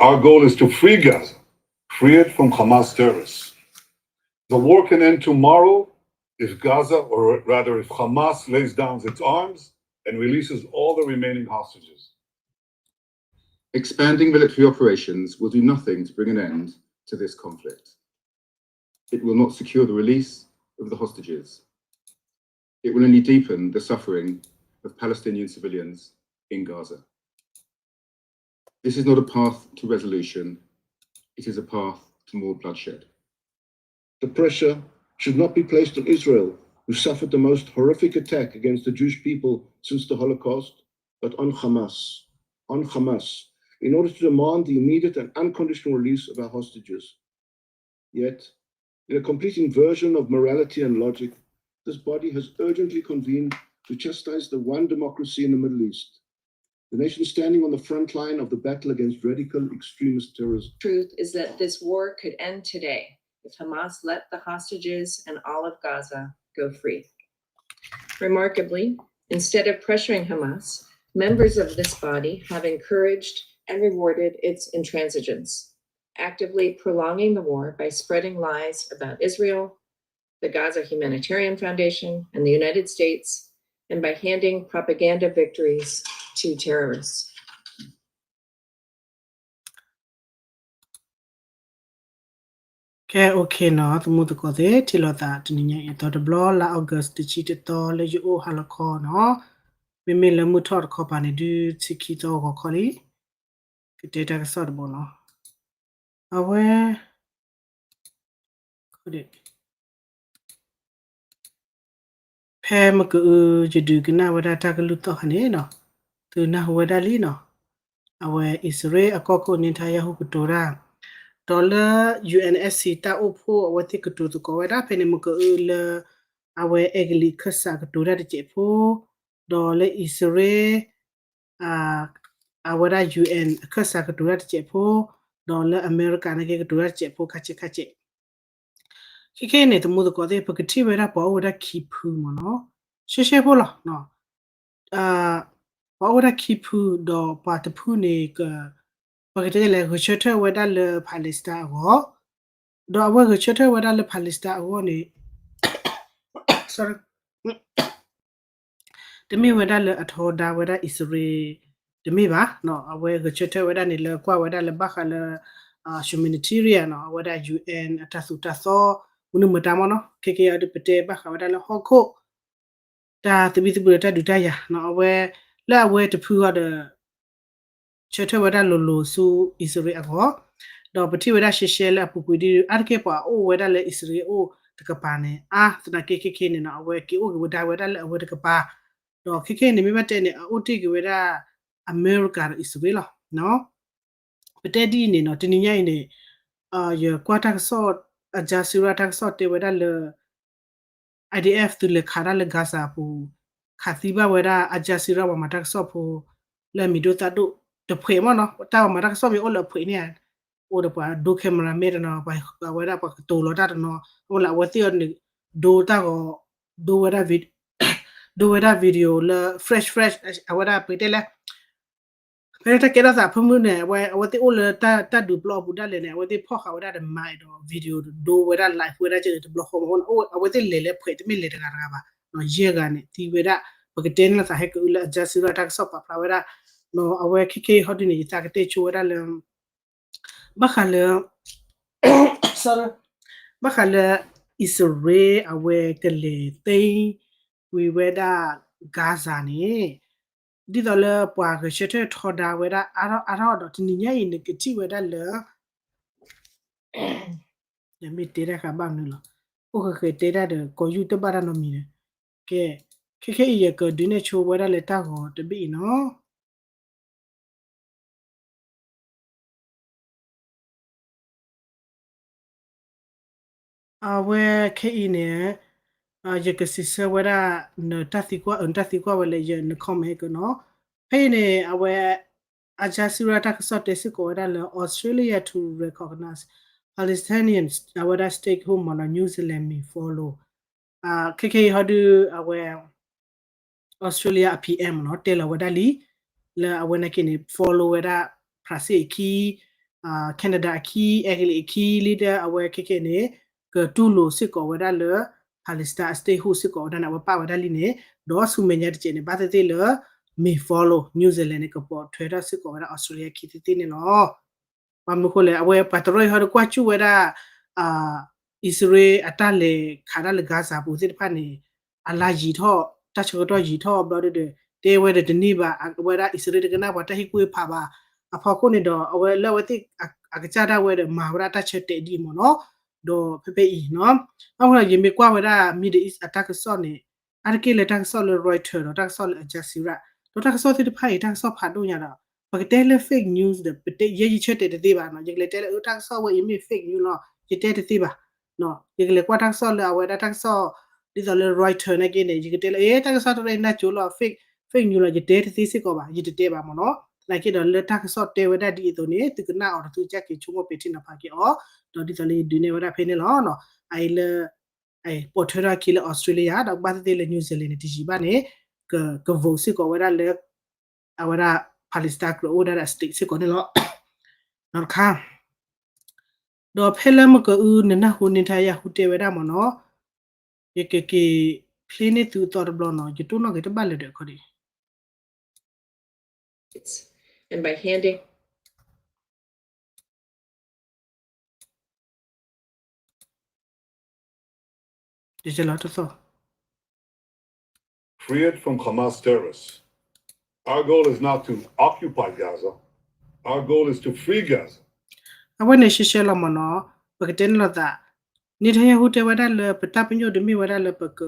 Our goal is to free Gaza, free it from Hamas terrorists. The war can end tomorrow if Gaza, or rather if Hamas lays down its arms and releases all the remaining hostages. Expanding military operations will do nothing to bring an end to this conflict. It will not secure the release of the hostages. It will only deepen the suffering of Palestinian civilians in Gaza. This is not a path to resolution. It is a path to more bloodshed. The pressure should not be placed on Israel, who suffered the most horrific attack against the Jewish people since the Holocaust, but on Hamas, on Hamas, in order to demand the immediate and unconditional release of our hostages. Yet, in a complete inversion of morality and logic, this body has urgently convened to chastise the one democracy in the Middle East, the nation standing on the front line of the battle against radical extremist terrorism. Truth is that this war could end today if Hamas let the hostages and all of Gaza go free. Remarkably, instead of pressuring Hamas, members of this body have encouraged and rewarded its intransigence, actively prolonging the war by spreading lies about Israel, the Gaza Humanitarian Foundation, and the United States, and by handing propaganda victories to terrorists. ကဲ OK နီၤ သမူသကိးသ့ၣ် ထံၣ်လိာ်သးတနံၤညါအံၤ အသီတဘျီ လါ August တဆံတသီ လၢယအိၣ်ဟါလီၤခီနီၤ မ့မ့ၢ်လၢမုၢ်ထီၣ်တခီပၤန့ၣ် ဒုးဆံခံသီဂီၤခီလံ ကတဲတၢ်ကစီၣ်တဘိနီၤ အဝဲ ဖဲမကအု ယဒုးကနၣ်ဝဲဒၣ်တၢ်ကလုၢ်သီၣ်ခါန့ၣ်နီၤ သုနၢ်ဟူဝဲဒၣ်လံနီၤ အဝဲအံၣ်စရ့လးအကီၢ်ခိၣ် Netanyahu ကတိၤတၢ် ဒီးလၢ UNSC တၢ်အိၣ်ဖှိၣ်အဝဲသ့ၣ်ကတိၤသကိးဝဲဒၣ်ဖဲန့ၣ် မကအုလၢ အဝဲအဲကလံးခၢၣ်စးကတိၤတၢ်တစဲးဖိ ဒီးလၢအံၣ်စရ့လး အဝဲဒၣ် UN အခၢၣ်စးကတိၤတၢ်တစဲးဖိ ဒီးလၢအမဲရကၤန့ၣ်က့ၤကတိၤတၢ်တစဲးဖိ ခါဆံးခါဆံး ခဲခဲအံၤန့ၣ် သမူသကိးသ့ၣ် ပကထံၣ်ဝဲဒၣ်ပှၤအိၣ်ဝဲဒၣ်ခံဖုမ့ၢ်နီၤ ရှဲရှဲဖိလီၤ ပှၤအိၣ်ဝဲဒၣ်ခံဖု ဒီးပှၤတဖုန့ၣ် ပကတဲလဲၣ် ဂဲၤဆၢထၢၣ်ဝဲဒၣ်လၢ Palestine အဂီၢ် ဒီးအဝဲဂဲၤဆၢထၢၣ်ဝဲဒၣ်လၢ Palestine အဂီၢ်န့ၣ် တမ့ၢ်ဝဲဒၣ်လၢအထီဒါဝဲဒၣ်အံၣ်စရ့လး တမ့ၢ်ဘၣ်, အဝဲဂဲၤဆၢထၢၣ်ဝဲဒၣ်န့ၣ်လၢကွၢ်ဝဲဒၣ်လၢဘၣ်ဃးလၢ humanitarian နီၤ, အဝဲဒၣ် UN အတၢ်သိၣ်တၢ်သီ မနုၤမတၤမ့ၢ်နီၤ, ခဲကဲအံၤဒီးပတဲဘၣ်ဃးဝဲဒၣ်လၢဟီၣ်ခိၣ် တၢ်သဘံၣ်သဘုၣ်ဒီးတၢ်ဒုးတၢ်ယၤနီၤ, အဝဲ လၢအဝဲတဖုအံၤဒီး ဆၢထၢၣ်ဝဲဒၣ်လိၤလိၤဆူအံၣ်စရ့လးအဂီၢ်, ဒီးပထံၣ်ဝဲဒၣ်ရှဲရှဲလၢအပူၤကွံာ်ဒ်အါတက့ၢ်ပှၤအိၣ်ဝဲဒၣ်လၢအံၣ်စရ့လးအိၣ်တကပၤန့ၣ် အါသနာ်က့ခဲခဲန့ၣ်နီၤ, အဝဲက့ၤအိၣ်က့ၤဝဲဒၣ်ဝဲဒၣ်လၢအဝဲတကပၤ, ဒီးခဲခဲအံၤန့ၣ် မ့ၢ်ဘၣ်တဲန့ၣ် အအိၣ်တ့ၢ်က့ၤဝဲဒၣ် အမဲရကၤဒီးအံၣ်စရ့လးလီၤ. ပတဲဒ်အံၤန့ၣ်နီၤ, တနံၤညါအံၤန့ၣ် ယကွၢ်တၢ်ကစီၣ် Al Jazeera တၢ်ကစီၣ်တဲဝဲဒၣ်လၢ IDF သုးလဲၤခးတၢ်လၢ Gaza အပူၤ, ခးသံဘၣ်ဝဲဒၣ် Al Jazeera ပှၤမၤတၢ်ကစီၣ်ဖိ လၢအမံၤဒိၣ်သၣ်ဒိၣ်တဖှဲးမ့ၢ်နီၤ, တၢ်ပှၤမၤတၢ်ကစီၣ်မ့ၢ်အိၣ်လၢအဖှဲးန့ၣ် အိၣ်ဒီးပှၤဒိ cameraman တနီၤ, ပှၤဝဲဒၣ်ပှၤကတိၤလီၤတၢ်တနီၤ, အဝဲလၢအဝဲသ့ၣ်အီၤန့ၣ် ဒိတၢ်ဂီၤ ဒိဝဲဒၣ် ဒိဝဲဒၣ် video လၢ fresh fresh အဝဲဒၣ်ပတဲလဲၣ် ဖဲတၢ်ကဲထီၣ်သးဖၢမုၢ်န့ၣ် အဝဲ အဝဲသ့ၣ်အိၣ်လၢတၢ်ဒုးပျီအပူၤဒၣ်လဲာ်န့ၣ် အဝဲသ့ၣ်ဖီၣ်ဃာ်ဝဲဒၣ်ဒီး mic ဒီး video ဒိဝဲဒၣ် live ဝဲဒၣ်ကဲတဘျီဃီမ့ၢ် အဝဲသ့ၣ်လဲၤလၢဖှဲးတမ့ၢ်လဲၤတဂၤတဂၤဘၣ်, ယဲၢ်ဂၤန့ၣ် သံဝဲဒၣ်, ပကတဲန့ၣ်လီၤသးဟဲကအုလၢ Al Jazeera တၢ်ကစီၣ်ပာ်ဖျါဝဲဒၣ်, အဝဲခဲခဲအံၤဟီဒုန့ၣ် ယသးကတဲဆိဝဲဒၣ်လၢ ဘၣ်ဃးလၢ ဘၣ်ဃးလၢ အံၣ်စရ့လးအဝဲကလဲၤသိမ်းဝံၤဝဲဒၣ် Gaza န့ၣ် ဒ်သိးလၢပှၤဂဲၤဆၢထၢၣ်ထီဒါဝဲဒၣ်အါထီၣ်အါထီၣ်ဒီး တနံၤညါအံၤန့ၣ် ကထံၣ်ဝဲဒၣ်လၢ ယမ့ၢ်တဲတၢ်ဃးဘၣ်မနုၤလီၤ, အိၣ်ဃဲဃဲတဲတၢ်ဒီး ကိးယူၢ်တဘၣ်တၢ်နီတမံၤန့ၣ်, ကဲ, ခဲခဲအံၤယကဒုးနဲၣ်ဆိဝဲဒၣ်လၢတၢ်ဂီၤတဘ့ၣ်အံၤနီၤ. အဝဲခဲအံၤန့ၣ် ယကစံးဆၢဝဲဒၣ် နတၢ်သံကွၢ် နတၢ်သံကွၢ်ဝဲလၢ ယန comment ကနီၤ, ဖဲအံၤန့ၣ် အဝဲ Al Jazeera တၢ်ကစီၣ်တဲစ့ၢ်ကီးဝဲဒၣ်လၢ Australia to recognize Palestinian အဝဲဒၣ် statehood မ့ၢ်နီၤ, New Zealand မ့ၢ် follow, ခဲခဲအံၤဟီဒု အဝဲ Australia အ PM နီၤ တဲလီၤဝဲဒၣ်လံ, လၢအဝဲနာ်က့န့ၣ် follow ဝဲဒၣ် ဖရၣ်စ့ၣ်အခံ, Canada အခံ အဲကလံးအခံလံဒီး အဝဲခဲကနံၣ်န့ၣ် ကတူၢ်လိာ်စ့ၢ်ကီးဝဲဒၣ်လၢ Palestine အ statehood စ့ၢ်ကီးဝဲဒၣ်န့ၣ် အဝဲပာ်ဝဲဒၣ်လံန့ၣ် ဒီးဆူမဲာ်ညါတစဲးန့ၣ် ဘၣ်သ့ၣ်သ့ၣ်လၢ may follow New Zealand န့ၣ် ကပိာ်ထွဲထီၣ်စ့ၢ်ကီးဝဲဒၣ် Australia ခံသ့ၣ်သ့ၣ်န့ၣ်လီၤ. ဘၣ်မနုၤအဃိလဲၣ် အဝဲပှၤတရၢအံၤဟီဒီးကွၢ်စူၣ်ဝဲဒၣ် အံၣ်စရ့လးအတၢ်လဲၤခးတၢ်လၢ Gaza ပူၤသ့ၣ်တဖၣ်န့ၣ် အလါယံာ်ထီၣ် တၢ်ဆၢကတီၢ်ယံာ်ထီၣ်ဘျီဒီး တဲဝဲဒီးတန့ၢ်ဘၣ် အဝဲဒၣ်အံၣ်စရ့လးတကနၣ်ပှၤတၢ်ဟ့ၣ်ကူၣ်ဟ့ၣ်ဖးဘၣ် အဖီခိၣ်န့ၣ်ဒီး အဝဲလၢအဝဲသ့ၣ်အကစၢ်ဒၣ်ဝဲဒီး မၤဝဲဒၣ်တၢ်ဆၢတဲာ်ဒ်အံၤမ့ၢ်နီၤ ဒီးဖဲဖဲအံၤနီၤ အဃိဒီး ယမ့ၢ်ကွၢ်ဝဲဒၣ် Middle East အတၢ်ကစီၣ်န့ၣ် အါတက့ၢ်လၢတၢ်ကစီၣ်လၢ Reuters ဒီးတၢ်ကစီၣ်လၢ Al Jazeera ဒီးတၢ်ကစီၣ်သ့ၣ်တဖၣ်အံၤ တၢ်ကစီၣ်ဖးဒိၣ်ညါဒီး ပကတဲလၢ fake news ဒီး ပတဲ ယဲယဆၢတဲာ်တသ့ဘၣ်နီၤ ယကလဲၤတဲလၢ အၢ တၢ်ကစီၣ်ဝဲအံၤမ့ၢ် fake news လီၤ ယတဲတသ့ဘၣ် ယကလဲၤကွၢ်တၢ်ကစီၣ်လၢအဝဲဒၣ်တၢ်ကစီၣ် ဒ်သိးလၢ Reuters နာ်က့န့ၣ် ယကတဲလၢ အ့ တၢ်ကစီၣ်တရၢအံၤနၢ်ကၠိလီၤ fake fake news လီၤ ယတဲတသ့စ့ၢ်ကီးဘၣ် ယတတဲဘၣ်မ့ၢ်နီၤ သနာ်က့ဒီးလၢတၢ်ကစီၣ်တဲဝဲဒၣ်ဒ်အံၤအသိးန့ၣ် သုကနၣ်အီၤဒီးသုကစၢ်က့ၤဆိကမိၣ်ပဲာ်ထံနီၤဖးက့ၤအီၤ ဒီးဒ်သိးလၢယဒုးနဲၣ်ဝဲဒၣ်ဖဲန့ၣ်လီၤ အအံၤလၢ ပိာ်ထွဲထီၣ်အခံလၢ Australia ဒီးဘၣ်သ့ၣ်သ့ၣ်လၢ New Zealand န့ၣ် တယံာ်ဘၣ်န့ၣ် က က vote စ့ၢ်ကီးဝဲဒၣ်လၢ အဝဲဒၣ် Palestine ကြၢးအိၣ်ဝဲဒၣ်ဒီး state စ့ၢ်ကီးန့ၣ်လီၤ နီတခါ ဒီးဖဲလၢမကၢအူ နနၢ်ဟူ Netanyahu တဲဝဲဒၣ်မ့ၢ်နီၤ ယကက့ၤ play န့ၢ်သုအသီတဘျီနီၤ ယတိၢ်နီၣ်က့ၤတဘၣ်လၢၤဒီးအခီဒံး And by handing တလီတသီ Free it from Hamas terrorists. Our goal is not to occupy Gaza. Our goal is to free Gaza. အဝဲန့ၣ်ရှဲရှဲလီၤမ့ၢ်နီၤ ပကတဲန့ၣ်လိာ်သး Netanyahu တဲဝဲဒၣ်လၢ ပတၢ်ပညိၣ်တမ့ၢ်ဝဲဒၣ်လၢပက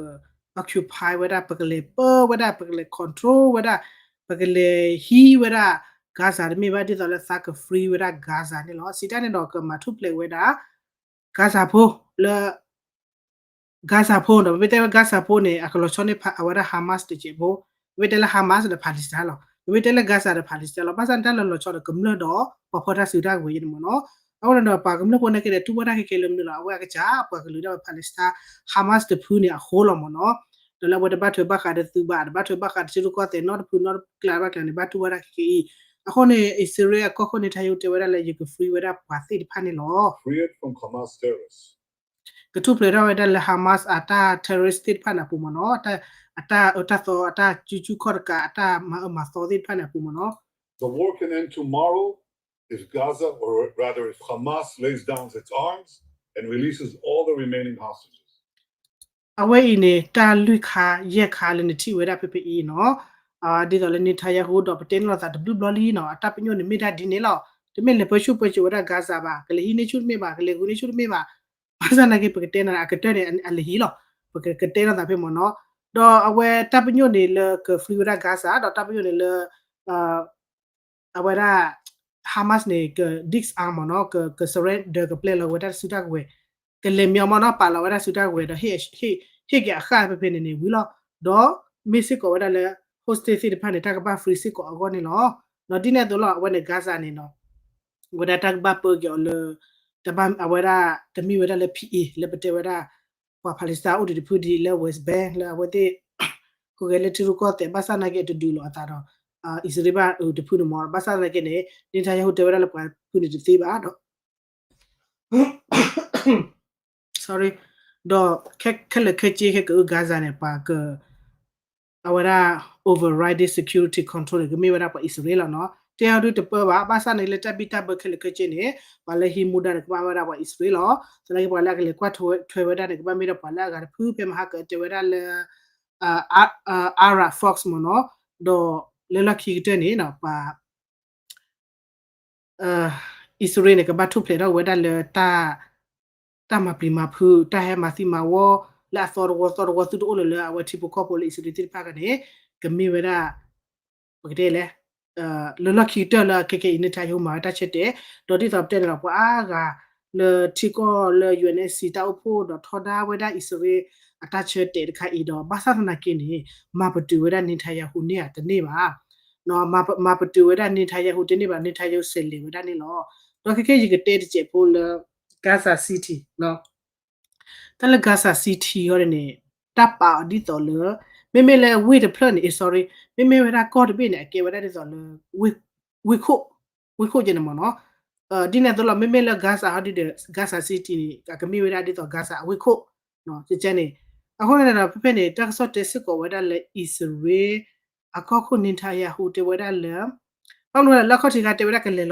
occupy ဝဲဒၣ် ပကလဲၤပၢဝဲဒၣ် ပကလဲၤ control ဝဲဒၣ် ပကလဲၤဟံးဝဲဒၣ် Gaza တမ့ၢ်ဘၣ် ဒ်သိးလၢသးက free ဝဲဒၣ် Gaza န့ၣ်လီၤ စံးတၢ်န့ၣ်ဒီးကမၤထူၣ်ဖျဲးဝဲဒၣ် Gaza ဖိလၢ Gaza ဖိဒီး ပမ့ၢ်တဲလၢ Gaza ဖိန့ၣ် အကလီၤဆီန့ၢ်အဝဲဒၣ် Hamas တစဲးဖိ ပမ့ၢ်တဲလၢ Hamas ဒီး Palestine လီၤ ပမ့ၢ်တဲလၢ Gaza ဒီး Palestine လီၤ ဘၣ်ဆၣ်န့ၣ် တၢ်လီၤလီၤဆီဒီးကမျၢၢ်ဒီး ပှၤဖီၣ်တၢ်စုတၢ်ကဝဲၤယဲန့ၣ်မ့ၢ်နီၤ အဃိန့ၣ်ဒီး ပှၤကမျၢၢ်ဖိနာ်က့ဒီး တူၢ်ဘၣ်တၢ်ခဲကဲလၢမနုၤလီၤ အဝဲအကစၢ် ပှၤကလုာ်ဒၣ်ဝဲ Palestine Hamas တဖုန့ၣ်အဃိလီၤမ့ၢ်နီၤ ဒီးလၢအဝဲတဘၣ်ထွဲဘၣ်ဃးဒီးသုးဘၣ် တဘၣ်ထွဲဘၣ်ဃးဒီးထံရူၢ်ကီၢ်သဲးနီတဖုနီတကျါဘၣ်ကျါန့ၣ် ဘၣ်တူၢ်ဘၣ်တၢ်ခဲကဲအံၤ အဃိန့ၣ် အံၣ်စရ့လးအကီၢ်ခိၣ် Netanyahu တဲဝဲဒၣ်လၢယက free ဝဲဒၣ်ပှၤသ့ၣ်တဖၣ်န့ၣ်လီၤ ကထူၣ်ဖျဲးထီၣ်ဝဲဒၣ်လၢ Hamas အတၢ် terrorist သ့ၣ်တဖၣ်န့ၣ်အပူၤမ့ၢ်နီၤ အတၢ်အၢတၢ်သီ အတၢ်စုဆူၣ်ခီၣ်တကး အတၢ်မၤအၢမၤသီသ့ၣ်တဖၣ်န့ၣ်အပူၤမ့ၢ်နီၤ The war can end tomorrow if Gaza, or rather if Hamas lays down its arms and releases all the remaining hostages. အဝဲအံၤန့ၣ် တၢ်လွံၢ်ခါ ယဲၢ်ခါလၢနထံၣ်ဝဲဒၣ်ဖဲဖဲအံၤနီၤ ဒ်သိးလၢ Netanyahu ဒီးပတဲန့ၣ်လိာ်သးတဘျုးဘျီလံနီၤ အတၢ်ပညိၣ်န့ၣ်မ့ၢ်ဒၣ်ဒ်န့ၣ်လီၤ တမ့ၢ်လဲၤပၢဆူၣ်ပၢစိးဝဲဒၣ် Gaza ဘၣ် ကလဲၤဟံးန့ၢ်ဆူၣ်တမ့ၢ်ဘၣ် ကလဲၤဂုာ်န့ၢ်ဆူၣ်တမ့ၢ်ဘၣ် ဘၣ်ဆၣ်သနာ်က့ ပကတဲနၤအကတၢၢ်န့ၣ် အလၢဟံၣ်လီၤ ပကတဲလိာ်သးဖဲမ့ၢ်နီၤ ဒီးအဝဲတၢ်ပညိၣ်န့ၣ်လၢက free ဝဲဒၣ် Gaza ဒီးတၢ်ပညိၣ်န့ၣ်လၢ အဝဲဒၣ် Hamas န့ၣ် က disarm မ့ၢ်နီၤ က က surrender ကပျဲလီၤဝဲဒၣ်တၢ်စုတၢ်ကဝဲၤ ကလဲၤမ့ၢ်အီၤမ့ၢ်နီၤ ပာ်လီၤဝဲဒၣ်စုတၢ်ကဝဲၤဒီး ဟ့ၣ်က့ၤအဃၣ်ဖဲဖဲန့ၣ်န့ၣ်ဝံၤလီၤ ဒီးမ့ၢ်စ့ၢ်ကီးဝဲဒၣ်လၢ hostage သ့ၣ်တဖၣ်န့ၣ် တၢ်ကဘၣ် free စ့ၢ်ကီးအဂီၢ်န့ၣ်လီၤ ဒီးဒ်န့ၣ်အသိးလီၤ အဝဲန့ၣ် Gaza န့ၣ်နီၤ ဝဲဒၣ်တၢ်ကဘၣ်ပၢက့ၤအီၤလၢ တဘၣ်အဝဲဒၣ် တမ့ၢ်ဝဲဒၣ်လၢ P A လၢပတဲဝဲဒၣ် ပှၤ Palestine အိၣ်ဒံးတဖုဒံးလၢ West Bank လၢအဝဲသ့ၣ် ဟူးဂဲၤလၢထံရူၢ်ကီၢ်သဲး ဘၣ်ဆၣ်သနာ်က့အတဒုးလိာ်အသးဒီး အံၣ်စရ့လးဘၣ်အုးတဖုန့ၣ်မ့ၢ် ဘၣ်ဆၣ်သနာ်က့န့ၣ် Netanyahu တဲဝဲဒၣ်လၢပှၤဖုန့ၣ်တသ့ဘၣ်ဒီး sorry ဒီးခဲလၢာ်ခဲဆ့ခဲကအု Gaza န့ၣ် ပှၤက အဝဲဒၣ် overriding security control န့ၣ် ကမ့ၢ်ဝဲဒၣ်ပှၤအံၣ်စရ့လးလီၤနီၤ တဲအီၤဒုတပၢဘၣ် ဘၣ်ဆၣ်န့ၣ်လၢတၢ်ဘံၣ်တၢ်ဘၢခဲလၢာ်ခဲဆ့န့ၣ် ပှၤလၢဟံးမူဒါန့ၣ် ကဘၣ်ဝဲဒၣ်ပှၤအံၣ်စရ့လးလီၤ သနာ်က့ပှၤလၢအကလဲၤကွၢ်ထွဲဝဲဒၣ်န့ၣ် ကဘၣ်မ့ၢ်ဒၣ်ပှၤလၢအဂၤတဖု ဖဲမဟါကတဲဝဲဒၣ်လၢ Arab Fox မ့ၢ်နီၤ ဒီးလၢလီၢ်ခံကတၢၢ်န့ၣ် ပှၤ အံၣ်စရ့လးန့ၣ် ကဘၣ်ထူၣ်ဖျဲးထီၣ်ဝဲဒၣ်လၢ တၢ်မၤပျံၤမၤဖုး တၢ်ဟဲမၤသံမၤဝီ လၢအသီတဝီသီတဝီ သုတအိၣ်လၢၤလၢအဝဲထံဖိကီၢ်ဖိလၢအံၣ်စရ့လးသ့ၣ်တဖၣ်ဂၤန့ၣ် ကမ့ၢ်ဝဲဒၣ် ပကတဲလဲၣ် လၢလီၢ်ခံကတၢၢ်လၢခဲကနံၣ်အံၤ Netanyahu မၤဝဲတၢ်ဆၢတဲာ် ဒီးဒ်သိးပတဲန့ၣ်လီၤ ပှၤအါဂၤလၢထံကီၢ်လၢ U N S C တၢ်အိၣ်ဖှိၣ်ဒီးထီဒါဝဲဒၣ်အံၣ်စရ့လးအတၢ်ဆၢတဲာ်တခါအံၤဒီး ဘၣ်ဆၣ်သနာ်က့န့ၣ် မၤပတုာ်ဝဲဒၣ် Netanyahu န့ၢ်ဧါတန့ၢ်ဘၣ် မၤပတုာ်ဝဲဒၣ် Netanyahu တန့ၢ်ဘၣ် Netanyahu စဲးလဲၤဝဲဒၣ်န့ၣ်လီၤ ဒီးခဲကနံၣ်အံၤ ယကတဲတစဲးဖိလၢ Gaza City တၢ်လၢ Gaza City ဟီန့ၣ် တၢ်ပာ်အီၤဒ်သိးလၢ မ့မ့ၢ်လၢဝ့ၢ်တဖျၢၣ်န့ၣ် sorry မ့မ့ၢ်ဝဲဒၣ်ကီၢ်တဘ့ၣ်န့ၣ် အကဲဝဲဒၣ်ဒ်သိးလၢ ဝ့ၢ်ခိၣ် ဝ့ၢ်ခိၣ်ကဲန့ၣ်မ့ၢ်နီၤ ဒ်န့ၣ်အသိးလီၤ မ့မ့ၢ်လၢ Gaza ဟီဒုဒီး Gaza City န့ၣ် အကမ့ၢ်ဝဲဒၣ်ဒ်သိး Gaza အဝ့ၢ်ခိၣ် ကကဲန့ၣ် အဃိန့ၣ်ဒီး ဖဲဖဲန့ၣ် တၢ်ကစီၣ်တဲစ့ၢ်ကီးဝဲဒၣ်လၢ အံၣ်စရ့လး အကီၢ်ခိၣ် Netanyahu တဲဝဲဒၣ်လၢ ဘၣ်မနုၤလၢအခီၣ်ထံးခါတဲဝဲဒၣ် ကလဲၤ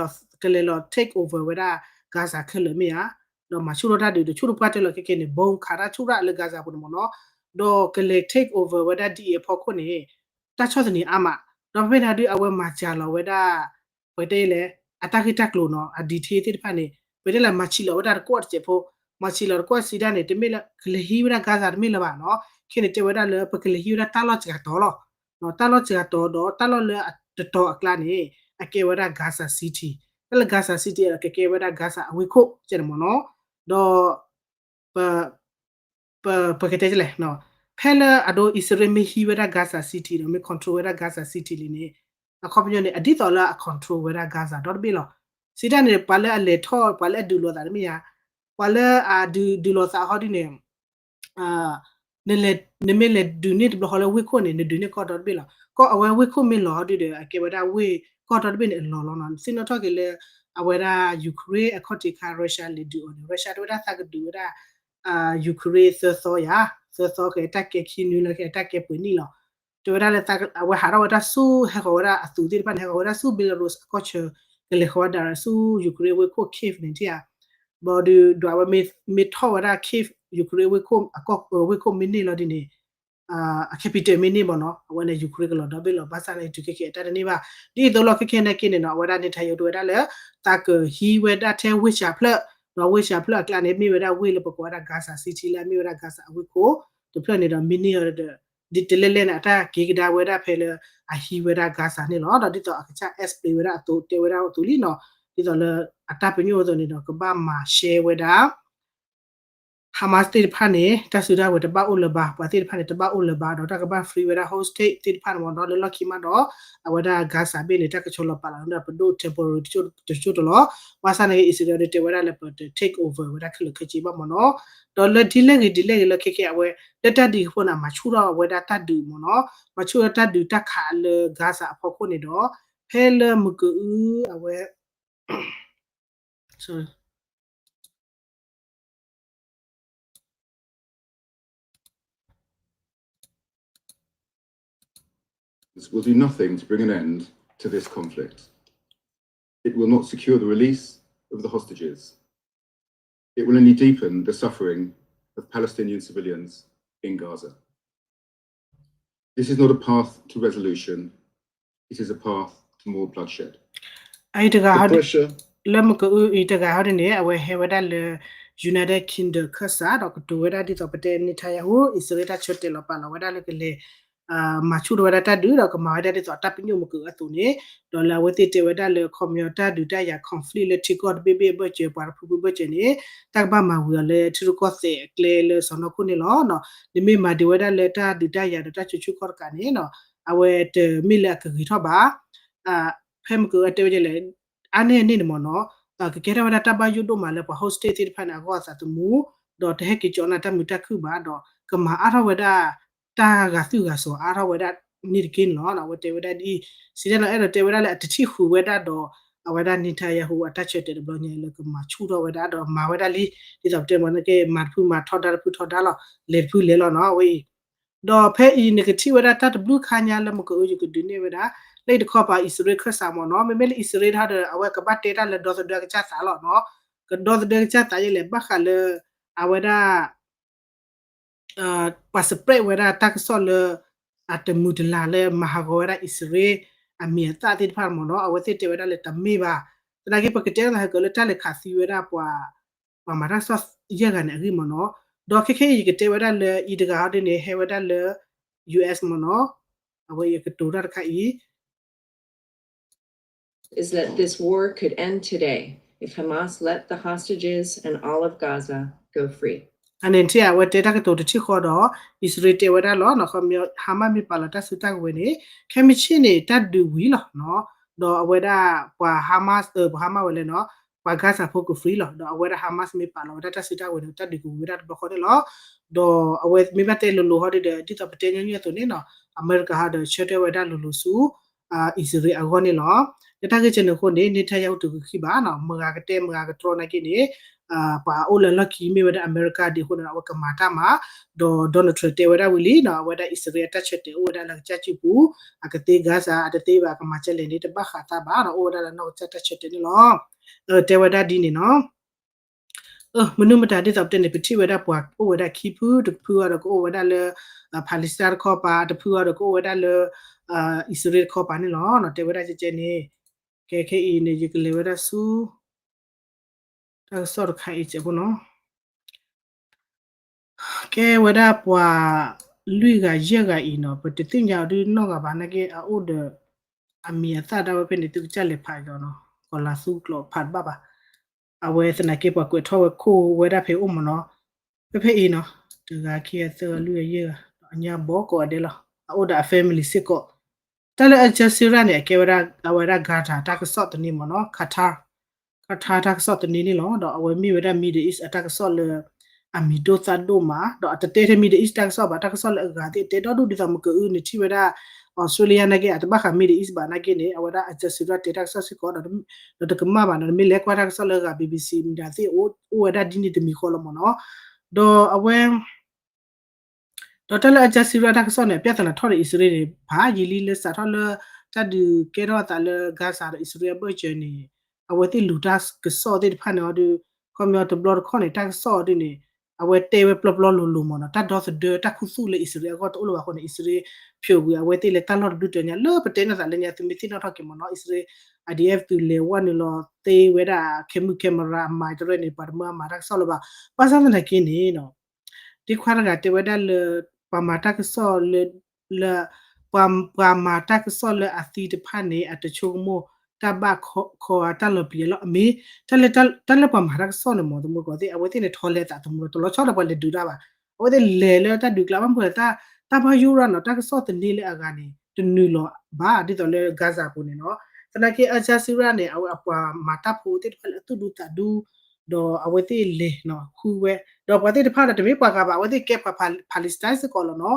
လီၤ take over ဝဲဒၣ် Gaza ခဲလၢာ်မ့ၢ်ဧါ, ဒီးမၤဆူၣ်ထီၣ်တၢ်ဒုး ဒီးဆူၣ်တပှၢ်တၢၢ်လီၤ ခဲကဲန့ၣ် bomb ခးတၢ်ဆူၣ်တၢ်လၢ Gaza ပူၤန့ၣ်မ့ၢ်နီၤ, ဒီးကလဲၤ take over ဝဲဒၣ်ဒ်အံၤအဖီခိၣ်န့ၣ် တၢ်ဆီၣ်သနံးအါမး, ဒီးဖဲဖဲန့ၣ်ဟီဒု အဝဲမၤစှၤလီၤဝဲဒၣ် ပတဲလဲၣ် အတၢ်ဂ့ၢ်တၢ်ကျိၤနီၤ အ detail သ့ၣ်တဖၣ်န့ၣ် ပတဲလၢမၤဆံးလီၤဝဲဒၣ်တကွီၣ်တစဲးဖိ, မၤဆံးလီၤတကွီၣ်စံးဒၣ်န့ၣ် တမ့ၢ်လၢ ကလဲၤဟံးဝဲဒၣ် Gaza တမ့ၢ်လၢၤဘၣ်နီၤ, ခဲန့ၣ်တဲဝဲဒၣ်လၢ ပကလဲၤဟံးဝဲဒၣ်တၢ်လီၢ်စှၤတီၤလီၤ, တၢ်လီၢ်စှၤတီၤဒီးတၢ်လီၢ်လၢတတီၤအကျါန့ၣ် အကဲဝဲဒၣ် Gaza City, တၢ်လၢ Gaza City ကကဲဝဲဒၣ် Gaza အဝ့ၢ်ခိၣ် ကဲန့ၣ်မ့ၢ်နီၤ, ဒီး ပကတဲလဲၣ်, ဖဲလၢအဒိ အံၣ်စရ့လးမ့ၢ်ဟံးဝဲဒၣ် Gaza City ဒီးမ့ၢ် control ဝဲဒၣ် Gaza City လံန့ၣ် အခီပညီန့ၣ် အဒ်သိးလၢအ control ဝဲဒၣ် Gaza ဒီတဘ့ၣ်လီၤ. စံးဒၣ်န့ၣ် ပှၤလၢအလဲၤထီၣ် ပှၤလၢအဒုးလိာ်သးတမ့ၢ်ဧါ, ပှၤလၢအဒုးလိာ်သးဟီဒုန့ၣ် နမ့ၢ်လဲၤဒုးန့ၢ်တဘျီဃီလၢဝ့ၢ်ခိၣ်န့ၣ် နဒုးန့ၢ်ကီၢ်ဒီတဘ့ၣ်လီၤ. ကီၢ်အဝဲဝ့ၢ်ခိၣ်မ့ၢ်လီၤဟီဒုဒီး အကဲဝဲဒၣ်ဝ့ၢ်ကီၢ်ဒီတဘ့ၣ်န့ၣ်အလီၤလီၤနီၤ. သ့ၣ်နီၣ်ထီၣ်က့ၤလၢ အဝဲဒၣ် Ukraine အခီၣ်ထံးခါ Russia လဲၤဒုးအီၤန့ၣ် Russia တဲဝဲဒၣ်သးကဒုးဝဲဒၣ် Ukraine သၢသီယၤ, သၢသီကဲတၢ်ကဲခံနွံလၢကဲတၢ်ကဲပှဲၤနံၣ်လီၤ. တဲဝဲဒၣ်လၢ အဝဲဟးထီၣ်ဝဲဒၣ်ဆူ ဟဲဃီၤဝဲဒၣ်အသုးသ့ၣ်တဖၣ်န့ၣ် ဟဲဃီၤဝဲဒၣ်ဆူ Belarus အကီၢ်ဆၢ ကလဲၤဃီၤဝဲဒၣ်ဆူ Ukraine ဝ့ၢ်ခိၣ် Kyiv န့ၣ်ထံၣ်ဧါ. ဘၣ်ဒီး ဒွးဝဲမ့ၢ်ထီၣ်ဝဲဒၣ် Kyiv Ukraine ဝ့ၢ်ခိၣ် အကီၢ်ဝ့ၢ်ခိၣ်မ့ၢ်န့ၢ်လီၤဒ်န့ၣ် အ capital မ့ၢ်န့ၢ်မ့ၢ်နီၤ အဝဲန့ၣ် Ukraine ကလီၤဒီဘ့ၣ်လီၤ. ဘၣ်ဆၣ်န့ၣ် တုၤခဲကဲအတၢ်တန့ၢ်ဘၣ်. ဒ်သိးလီၤခဲကဲန့ၣ်က့န့ၣ်နီၤ အဝဲဒၣ် Netanyahu တဲဝဲဒၣ်လၢ သးကဟံးဝဲဒၣ်ထဲဝ့ၢ်စှၤဖျၢၣ်နီၤ, ဝ့ၢ်စှၤဖျၢၣ်အကျါန့ၣ် မ့ၢ်ဝဲဒၣ်ဝ့ၢ်လၢပကိးဝဲဒၣ် Gaza City လၢအမ့ၢ်ဝဲဒၣ် Gaza အဝ့ၢ်ခိၣ် တဖျၢၣ်န့ၣ်ဒီး မ့ၢ်န့ၢ်အီၤဒီး ဒ်တလဲၣ်လဲၣ်န့ၣ် အတၢ်က့ၤကဒါဝဲဒၣ်ဖဲလၢ အဟံးဝဲဒၣ် Gaza န့ၣ်လီၤ. ဒီးဒ်သိးအကစၢ် explain ဝဲဒၣ်အသိး တဲဝဲဒၣ်အသိးလံနီၤ, ဒ်သိးလၢအတၢ်ပညိၣ်အသိးန့ၣ်ဒီး ကဘၣ်မၤရှဲဝဲဒၣ် Hamas သ့ၣ်တဖၣ်န့ၣ် တၢ်စုတၢ်ဝဲၤတဘၣ်အိၣ်လၢၤဘၣ်, ပှၤသ့ၣ်တဖၣ်န့ၣ် တဘၣ်အိၣ်လၢၤဘၣ်, ဒီးတၢ်ကဘၣ် free ဝဲဒၣ် hostage သ့ၣ်တဖၣ်န့ၣ်မ့ၢ်နီၤ, လၢလီၢ်ခံမးဒီး အဝဲဒၣ် Gaza ဘ့ၣ်န့ၣ် တၢ်ကဆီလီၤပာ်လီၤဒီး ပဒိၣ် temporary တစိၢ်တလီၤ. ဘၣ်ဆၣ်န့ၣ် အံၣ်စရ့လးဒီးတဲဝဲဒၣ်လၢပတ take over ဝဲဒၣ်ခဲလၢာ်ခဲဆ့ဘၣ်မ့ၢ်နီၤ, ဒီးလၢဒ်လဲၣ်ဂ့ၤဒ်လဲၣ်ဂ့ၤလၢခဲကဲအဝဲ လၢတၢ်ဒုးအဃိန့ၣ် အမၤဆူၣ်ထီၣ်ဝဲဒၣ်တၢ်ဒုးမ့ၢ်နီၤ, မၤဆူၣ်ထီၣ်တၢ်ဒုးတၢ်ခးလၢ Gaza အဖီခိၣ်န့ၣ်ဒီး ဖဲလၢမုၢ်ကအုအဝဲ This will do nothing to bring an end to this conflict. It will not secure the release of the hostages. It will only deepen the suffering of Palestinian civilians in Gaza. This is not a path to resolution. It is a path to more bloodshed. အအံၤတဂၤ The pressure လၢမုၢ်ကအုအံၤတဂၤဟီဒ်န့ၣ် အဝဲဟဲဝဲဒၣ်လၢ United Kingdom ခၢၣ်စး ဒီးကတိၤဝဲဒၣ်ဒ်သိးပတဲ Netanyahu အံၣ်စရ့လးတၢ်ဆၢတဲာ်လီၤပာ်လီၤဝဲဒၣ်လၢကလဲၤ မၤဆူၣ်ထီၣ်ဝဲဒၣ်တၢ်ဒုး ဒီးကမၤဝဲဒၣ်ဒ်သိးတၢ်ပညိၣ်မုၢ်ကအုအသိးန့ၣ်, ဒီးလၢအဝဲသ့ၣ်တဲဝဲဒၣ်လၢ ခီပညီတၢ်ဒုးတၢ်ယၤ conflict လၢထံကီၢ်တဘ့ၣ်ဘ့ၣ်အဘၢၣ်စၢၤ ပှၤတဖုဖုဘၢၣ်စၢၤန့ၣ် တၢ်ကဘၣ်မၤဝံၤအီၤလၢထံရူၢ်ကီၢ်သဲးအကျဲလၢစီၢ်နီၤခိၣ်န့ၣ်လီၤ. နမ့ၢ်မၤဒံးဝဲဒၣ်လၢတၢ်ဒုးတၢ်ယၤဒီးတၢ်စိၤဆူၣ်ခီၣ်တကးန့ၣ် အဝဲတမ့ၢ်လၢအကဂ့ၤထီၣ်ဘၣ် ဖဲမုၢ်ကအုအတဲဝဲဒ်လဲၣ် အါန့ၢ်န့ၣ်န့ၣ်မ့ၢ်နီၤ, ကကဲထီၣ်ဝဲဒၣ်တၢ်ဘၣ်ယိၣ်ဒိၣ်မးလၢပှၤ hostage သ့ၣ်တဖၣ်န့ၣ် အဂီၢ်အသးသမူ, ဒီးတဟဲက့ၤကၠီနၤတၢ်မုာ်တၢ်ခုၣ်ဘၣ်, ဒီးကမၤအါထီၣ်ဝဲဒၣ် တၢ်ဂာ်သူၣ်ဂာ်စီၤအါထီၣ်ဝဲဒၣ်န့ၣ်တက့ၢ်န့ၣ်လီၤ. အဝဲတဲဝဲဒၣ်ဒ်အံၤ, စံးဒၣ်နီၤ အဲၣ်ဒိးတဲဝဲဒၣ်လၢအတထံၣ်ဃုာ်ဝဲဒၣ်ဒီး အဝဲဒၣ် Netanyahu အတၢ်ဆၢတဲာ်တဘျီညါလၢကမၤဆူၣ်ထီၣ်ဝဲဒၣ်ဒီးမၤဝဲဒၣ်လံ, ဒ်သိးပတဲမ့ၢ်နကဲ မၤတဖုမၤထီဒါတဖုထီဒါလီၤ, လဲၤတဖုလဲၤလီၤနီၤ အဝဲအံၤ ဒီးဖဲအံၤနကထံၣ်ဝဲဒၣ်တၢ်တဘျုးခါညါလၢမုၢ်ကအုယကဒုးနဲၣ်ဝဲဒၣ်, လၢအံၤတခီပၤအံၣ်စရ့လးခၢၣ်စးမ့ၢ်နီၤ, မ့မ့ၢ်လၢအံၣ်စရ့လးဒီး အဝဲကဘၣ်တဲတၢ်လၢဒီသဒၢကစၢ်သးလီၤနီၤ, ကဒီသဒၢကစၢ်သးယဲလဲၣ် ဘၣ်ဃးလၢ အဝဲဒၣ် ပှၤ spread ဝဲဒၣ်တၢ်ကစီၣ်လၢ အတမုာ်တလၤလၢမၤဟးဂီၤဝဲဒၣ်အံၣ်စရ့လး အမံၤအသၣ်သ့ၣ်တဖၣ်မ့ၢ်နီၤ, အဝဲသ့ၣ်တဲဝဲဒၣ်လၢတမ့ၢ်ဘၣ်, သနာ်က့ပကတဲသးဟဲကၢးလၢတၢ်လဲၤခးသံဝဲဒၣ်ပှၤ ပှၤမၤတၢ်ကစီၣ်ယဲၢ်ဂၤန့ၣ်အဂ့ၢ်မ့ၢ်နီၤ, ဒီးခဲခဲအံၤယကတဲဝဲဒၣ်လၢအံၤတဂၤဟီဒ်န့ၣ် ဟဲဝဲဒၣ်လၢ US မ့ၢ်နီၤ, အဝဲအံၤအကတိၤတၢ်တခါအံၤ is that this war could end today if Hamas let the hostages and all of Gaza go free. အန့ၣ်ထံၣ်အဝဲတဲတၢ်ကတိၤတထံၣ်ဃီဒီး အံၣ်စရ့လးတဲဝဲဒၣ်လီၤ, ခီပညီ Hamas မ့ၢ်ပာ်လီၤတၢ်စုတၢ်ကဝဲၤန့ၣ် ခဲမုၢ်ဆ့ၣ်န့ၣ် တၢ်ဒုးဝံၤလီၤနီၤ, ဒီးအဝဲဒၣ်ပှၤ Hamas ပှၤ Hamas ဝဲလဲၣ်နီၤ, ပှၤ Gaza ဖိက free လီၤ, ဒီးအဝဲဒၣ် Hamas မ့ၢ်ပာ်လီၤဝဲဒၣ်တၢ်စုတၢ်ကဝဲၤန့ၣ် တၢ်ဒုးကဝံၤဝဲဒၣ်တဘျီဃီန့ၣ်လီၤ, ဒီးအဝဲမ့ၢ်ဘၣ်တဲလိၤလိၤဟီဒ်ဒီး ဒ်သိးပတဲညီနုၢ်အသိးန့ၣ်နီၤ, အမဲရကၤဟီဒီးဆၢထၢၣ်ဝဲဒၣ်လိၤလိၤဆူ အံၣ်စရ့လးအဂီၢ်န့ၣ်လီၤ. လၢတၢ်ဂ့ၢ်ကဲန့ၣ်အဃိန့ၣ် Netanyahu တဂုာ်ခံဘၣ်နီၤ, မတၤကတဲမတၤကတြီနာ်က့န့ၣ် ပှၤအိၣ်လၢအလီၢ်ခံမ့ၢ်ဝဲဒၣ်အမဲရကၤဒ်အဃိန့ၣ် အဝဲကမၤတၢ်မၤ, ဒီး Donald Trump တဲဝဲဒၣ်ဝံၤလံနီၤ, အဝဲဒၣ်အံၣ်စရ့လးအတၢ်ဆၢတဲာ်အိၣ်ဝဲဒၣ်လၢကစၢ်စုပူၤ, အကသ့ Gaza အတသ့ဘၣ် ကမၤကဲလဲၣ်န့ၣ် တဘၣ်ဃးသးဘၣ်နီၤ, အိၣ်ဝဲဒၣ်လၢနီၢ်ကစၢ်တၢ်ဆၢတဲာ်န့ၣ်လီၤ. တဲဝဲဒၣ်ဒ်န့ၣ်နီၤ. မနုၤမတၤဒ်သိးပတဲန့ၣ် ပထံၣ်ဝဲဒၣ်ပှၤအိၣ်ဝဲဒၣ်ခံဖု, တဖုအံၤဒီးကအိၣ်ဝဲဒၣ်လၢ Palestine တခီပၤ, တဖုအံၤဒီးကအိၣ်ဝဲဒၣ်လၢ အံၣ်စရ့လးတခီပၤန့ၣ်လီၤ. တဲဝဲဒၣ်ကဲကဲန့ၣ်, ကဲခဲအံၤန့ၣ် ယကလဲၤဝဲဒၣ်ဆူ တၢ်ကစီၣ်တခါအံၤစဲးဖိနီၤ. ကဲဝဲဒၣ်ပှၤလွံၢ်ဂၤယဲၢ်ဂၤအံၤနီၤ, ပတသ့ၣ်ညါအီၤဒ်နီၢ်ဂၤဘၣ်နာ်က့ အအိၣ်ဒီး အမံၤအသၣ်ဒၣ်ဝဲဖဲန့ၣ် သုကစၢ်လဲၤဖးက့ၤအီၤနီၤ, ကီၤလၤသူကျိာ်ဖးတဘၣ်ဘၣ်. အဝဲသနာ်က့ပှၤကွဲးထီၣ်ဝဲခိၣ်ဝဲဒၣ်ဖဲအိၣ်မးနီၤ, ဖဲဖဲအံၤနီၤ, တဂၤခံဂၤသၢဂၤလွံၢ်ဂၤယဲၢ်ဂၤ, အညါဘီကီးဂၤဒဲးလီၤ, အအိၣ်ဒီးအ family စ့ၢ်ကီး. တၢ်လၢ Al Jazeera န့ၣ် အကဲဝဲဒၣ် အဝဲဒၣ် Qatar တၢ်ကစီၣ်သန့မးနီၤ, Qatar Qatar တၢ်ကစီၣ်သန့န့ၣ်လီၤ. ဒီးအဝဲမ့ၢ်ဝဲဒၣ် Middle East အတၢ်ကစီၣ်လၢ အမံၤဒိၣ်သၣ်ဒိၣ်မး, ဒီးအတတဲထဲ Middle East တၢ်ကစီၣ်ဘၣ်, တၢ်ကစီၣ်လၢအဂၤသ့ၣ်တဲဒီဒူၣ်ဒ်သိးမ့ၢ်ကအု နထံၣ်ဝဲဒၣ် Australia နာ်က့ အတဘၣ်ဃး Middle East ဘၣ်နာ်က့န့ၣ် အဝဲဒၣ် Al Jazeera တဲတၢ်ကစီၣ်စ့ၢ်ကီး, ဒီးတကမၣ်ဘၣ်နီၤ, နမ့ၢ်လဲၤကွၢ်တၢ်ကစီၣ်လၢအဂၤ BBC မတၤသ့ၣ် အိၣ်ဝဲဒၣ်ဒ်န့ၣ်တမံၤဃီလီၤမးနီၤ. ဒီးအဝဲ ဒီးတၢ်လၢ Al Jazeera တၢ်ကစီၣ်န့ၣ် အပြဿနာထီၣ်ဒီးအံၣ်စရ့လးန့ၣ် ဖးယံာ်လံလၢစးထီၣ်လၢ တၢ်ဒုးကဲထီၣ်အသးလၢ Gaza ဒီးအံၣ်စရ့လးအဘၢၣ်စၢၤန့ၣ် အဝဲသ့ၣ်လူၤတၢ်ကစီၣ်သ့ၣ်တဖၣ်န့ၣ်အီၤဒီး ခီပညီတဘျီတခီၣ်န့ၣ် တၢ်ကစီၣ်အီၤဒ်န့ၣ် အဝဲတဲဝဲပျီပျီလိၤလိၤမးနီၤ, တၢ်ဒီသဒၢတၢ်ခူသူၣ်လၢအံၣ်စရ့လးအဂီၢ်တအိၣ်လၢၤဘၣ်အဃိန့ၣ် အံၣ်စရ့လးဖျိးဝံၤ အဝဲသ့ၣ်လၢတၢ်လီၢ်တဒူၣ်တၢ်ညါလၢပတဲန့ၢ်သးလၢညါ သုမ့ၢ်သ့ၣ်နီၣ်ထီၣ်က့ၤမးနီၤ, အံၣ်စရ့လး IDF သုးလဲၤဝဲနုာ်လီၤသ့ဝဲဒၣ် camera camera အမၤတရၢန့ၣ် ပှၤတမၢအမၤတၢ်ကစီၣ်လၢၤဘၣ်. ဘၣ်ဆၣ်သနာ်က့န့ၣ် ဒ်ခွါတဂၤတဲဝဲဒၣ်လၢ ပှၤမၤတၢ်ကစီၣ်လၢ လၢ ပှၤ ပှၤမၤတၢ်ကစီၣ်လၢအသံတဖၣ်န့ၣ် အတဆိကမိၣ်တၢ်ဘၣ်ခီအတၢ်လီၤပျံၤအလီၢ်အမ့ၢ် တၢ်လၢ တၢ်လၢပှၤမၤတၢ်ကစီၣ်န့ၣ်မး သမူသကိးသ့ၣ် အဝဲသ့ၣ်န့ၣ်ထီလဲသးသမူ တလီၤဆီဒီးပှၤလဲၤဒုးတၢ်ဘၣ်. အဝဲသ့ၣ်လဲၤလၢတၢ်ဒုးကျါဘၣ်မနုၤလဲၣ် တၢ်ဘၣ်ယိၣ်ရၣ်နီၤ တၢ်ကစီၣ်သန့လၢအဂၤန့ၣ် တနုာ်လီၤဘၣ် ဒ်သိးလၢ Gaza ပူၤန့ၣ်နီၤ. သနာ်က့ Al Jazeera န့ၣ် အဝဲအပှၤမၤတၢ်ဖိသ့ၣ်တဖၣ်လၢအသူၣ်ဒူသးဒူ ဒီးအဝဲသ့ၣ်လဲၤနီၤ ဃုဝဲ ဒီးပှၤသ့ၣ်တဖၣ်ဒီး တမ့ၢ်ပှၤဂၤဘၣ် အဝဲသ့ၣ်ကဲပှၤ Palestine စ့ၢ်ကီးလီၤနီၤ.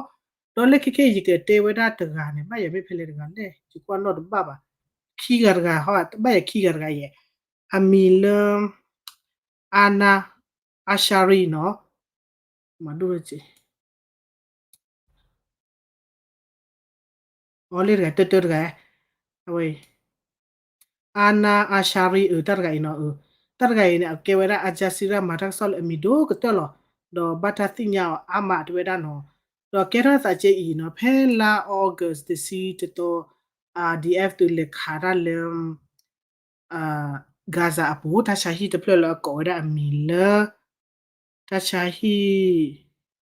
ဒီးလၢခဲခဲအံၤ ယကတဲဝဲဒၣ်တဂၤန့ၣ် ဘၣ်ယၤမ့ၢ်ဖဲလဲၣ်တဂၤလဲၣ် ယကွၢ်နီၣ်တဘၣ်ဘၣ်. ခံဂၤတဂၤဟီ ဘၣ်ယၤခံဂၤတဂၤယဲၢ် အမံၤလၢ Ana Ashari နီၤ မၤဒိၣ် အီလ့ၣ်တဂၤ တၢတၢတဂၤ အဝဲ Ana Ashari အၢ တၢ်တဂၤအံၤနီၤ အၢ တၢ်တဂၤအံၤန့ၣ် အကဲဝဲဒၣ် Al Jazeera မၤတၢ်ကစီၣ်လၢအမံၤဒိၣ်ကတၢၢ်လီၤ. ဒီးဘၣ်တၢ်သ့ၣ်ညါအီၤအါမးတဲဝဲဒၣ်နီၤ. ဒီးကဲထီၣ်သးကဲအံၤနီၤ ဖဲလါ August တဆံတသီ IDF သုးလဲၤခးတၢ်လၢ Gaza အပူၤ တၢ်ဆါဟံၣ်တဖျၢၣ်လၢအကိးဝဲဒၣ်အမံၤလၢ တၢ်ဆါဟံၣ်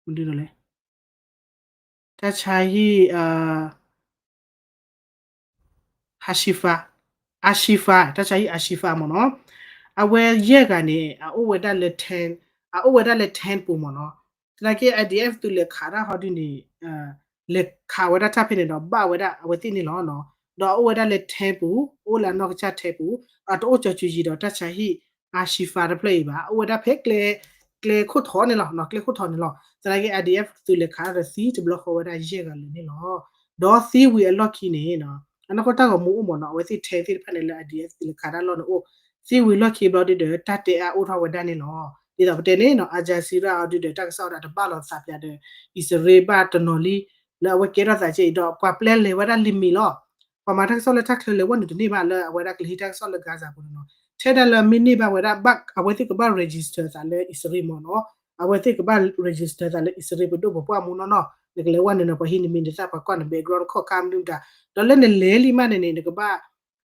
မနုၤလဲၣ် တၢ်ဆါဟံၣ် Hashifa Ashifa တၢ်ဆါဟံၣ် Ashifa မ့ၢ်နီၤ. အဝဲယဲၢ်ဂၤန့ၣ် အအိၣ်ဝဲဒၣ်လၢ tent အအိၣ်ဝဲဒၣ်လၢ tent ပူၤမ့ၢ်နီၤ. သနာ်က့ IDF သုးလဲၤခးတၢ်ဟီဒုန့ၣ် လဲၤခးဝဲဒၣ်တၢ်ဖဲန့ၣ်ဒီး ဘၣ်ဝဲဒၣ်အဝဲသ့ၣ်န့ၣ်လီၤ. ဒီးအအိၣ်ဝဲဒၣ်လၢ tent ပူၤ အိၣ်လၢအနီၢ်ကစၢ် tent ပူၤ အတအိၣ်ကၠီၤစူၤယံၤဒီးတၢ်ဆါဟံၣ် Ashifa တဖျၢၣ်အံၤဘၣ်. အအိၣ်ဝဲဒၣ်ဖဲကျဲ ကျဲခိၣ်ထီန့ၣ်လီၤ ကျဲခိၣ်ထီန့ၣ်လီၤ. သနာ်က့ IDF သုးလဲၤခးတၢ်ဒီးသံတဘျီဃီဝဲဒၣ်ယဲၢ်ဂၤလၢာ်န့ၣ်လီၤ. ဒီးသံဝံၤအလီၢ်ခံန့ၣ် အနီၢ်ကီၢ်တၢ်ဂီၤမူအိၣ်မ့ၢ်နီၤ အဝဲသ့ၣ် tent သ့ၣ်တဖၣ်န့ၣ်လၢ IDF သုးလဲၤခးတၢ်လီၢ်န့ၣ်အိၣ် သံဝံၤလီၢ်ခံဘျီဒုဒီး တၢ်တဲအါအိၣ်ထီၣ်ဝဲဒၣ်န့ၣ်လီၤ. ဒ်သိးပတဲန့ၣ်နီၤ Al Jazeera အီၤဒုဒီး တၢ်ကစီၣ်ဒီးတဘၣ်လီၤသးပၠးဒီး အံၣ်စရ့လးဘၣ်တနီၤလံ လၢအဝဲကဲထီၣ်သးကဲအံၤဒီး ပှၤပျဲလဲၤဝဲဒၣ်လံမံၤလီၤ. ပှၤမၤတၢ်ကစီၣ်လၢတၢ်ချၢလဲၤဝဲနုာ်တန့ၢ်ဘၣ်လၢအဝဲဒၣ်ကလံၤတၢ်ကစီၣ်လၢ Gaza ပူၤန့ၣ်နီၤ. ထဲဒၣ်လၢမ့ၢ်န့ၢ်ဘၣ်ဝဲဒၣ် ဘၣ်အဝဲသ့ၣ်ကဘၣ် register သးလၢအံၣ်စရ့လးမ့ၢ်နီၤ. အဝဲသ့ၣ်ကဘၣ် register သးလၢအံၣ်စရ့လး ပဒိၣ်ပပှၢ်မူနီၢ်နီၢ် နကလဲၤဝဲနုာ်နီၤ ပှၤဟံးနမံၤနသၣ် ပှၤကွၢ်န background တခီၣ်ခါမနုၤမတၤ ဒီးလၢနလဲၤလံမးန့ၣ်န့ၣ် နကဘၣ်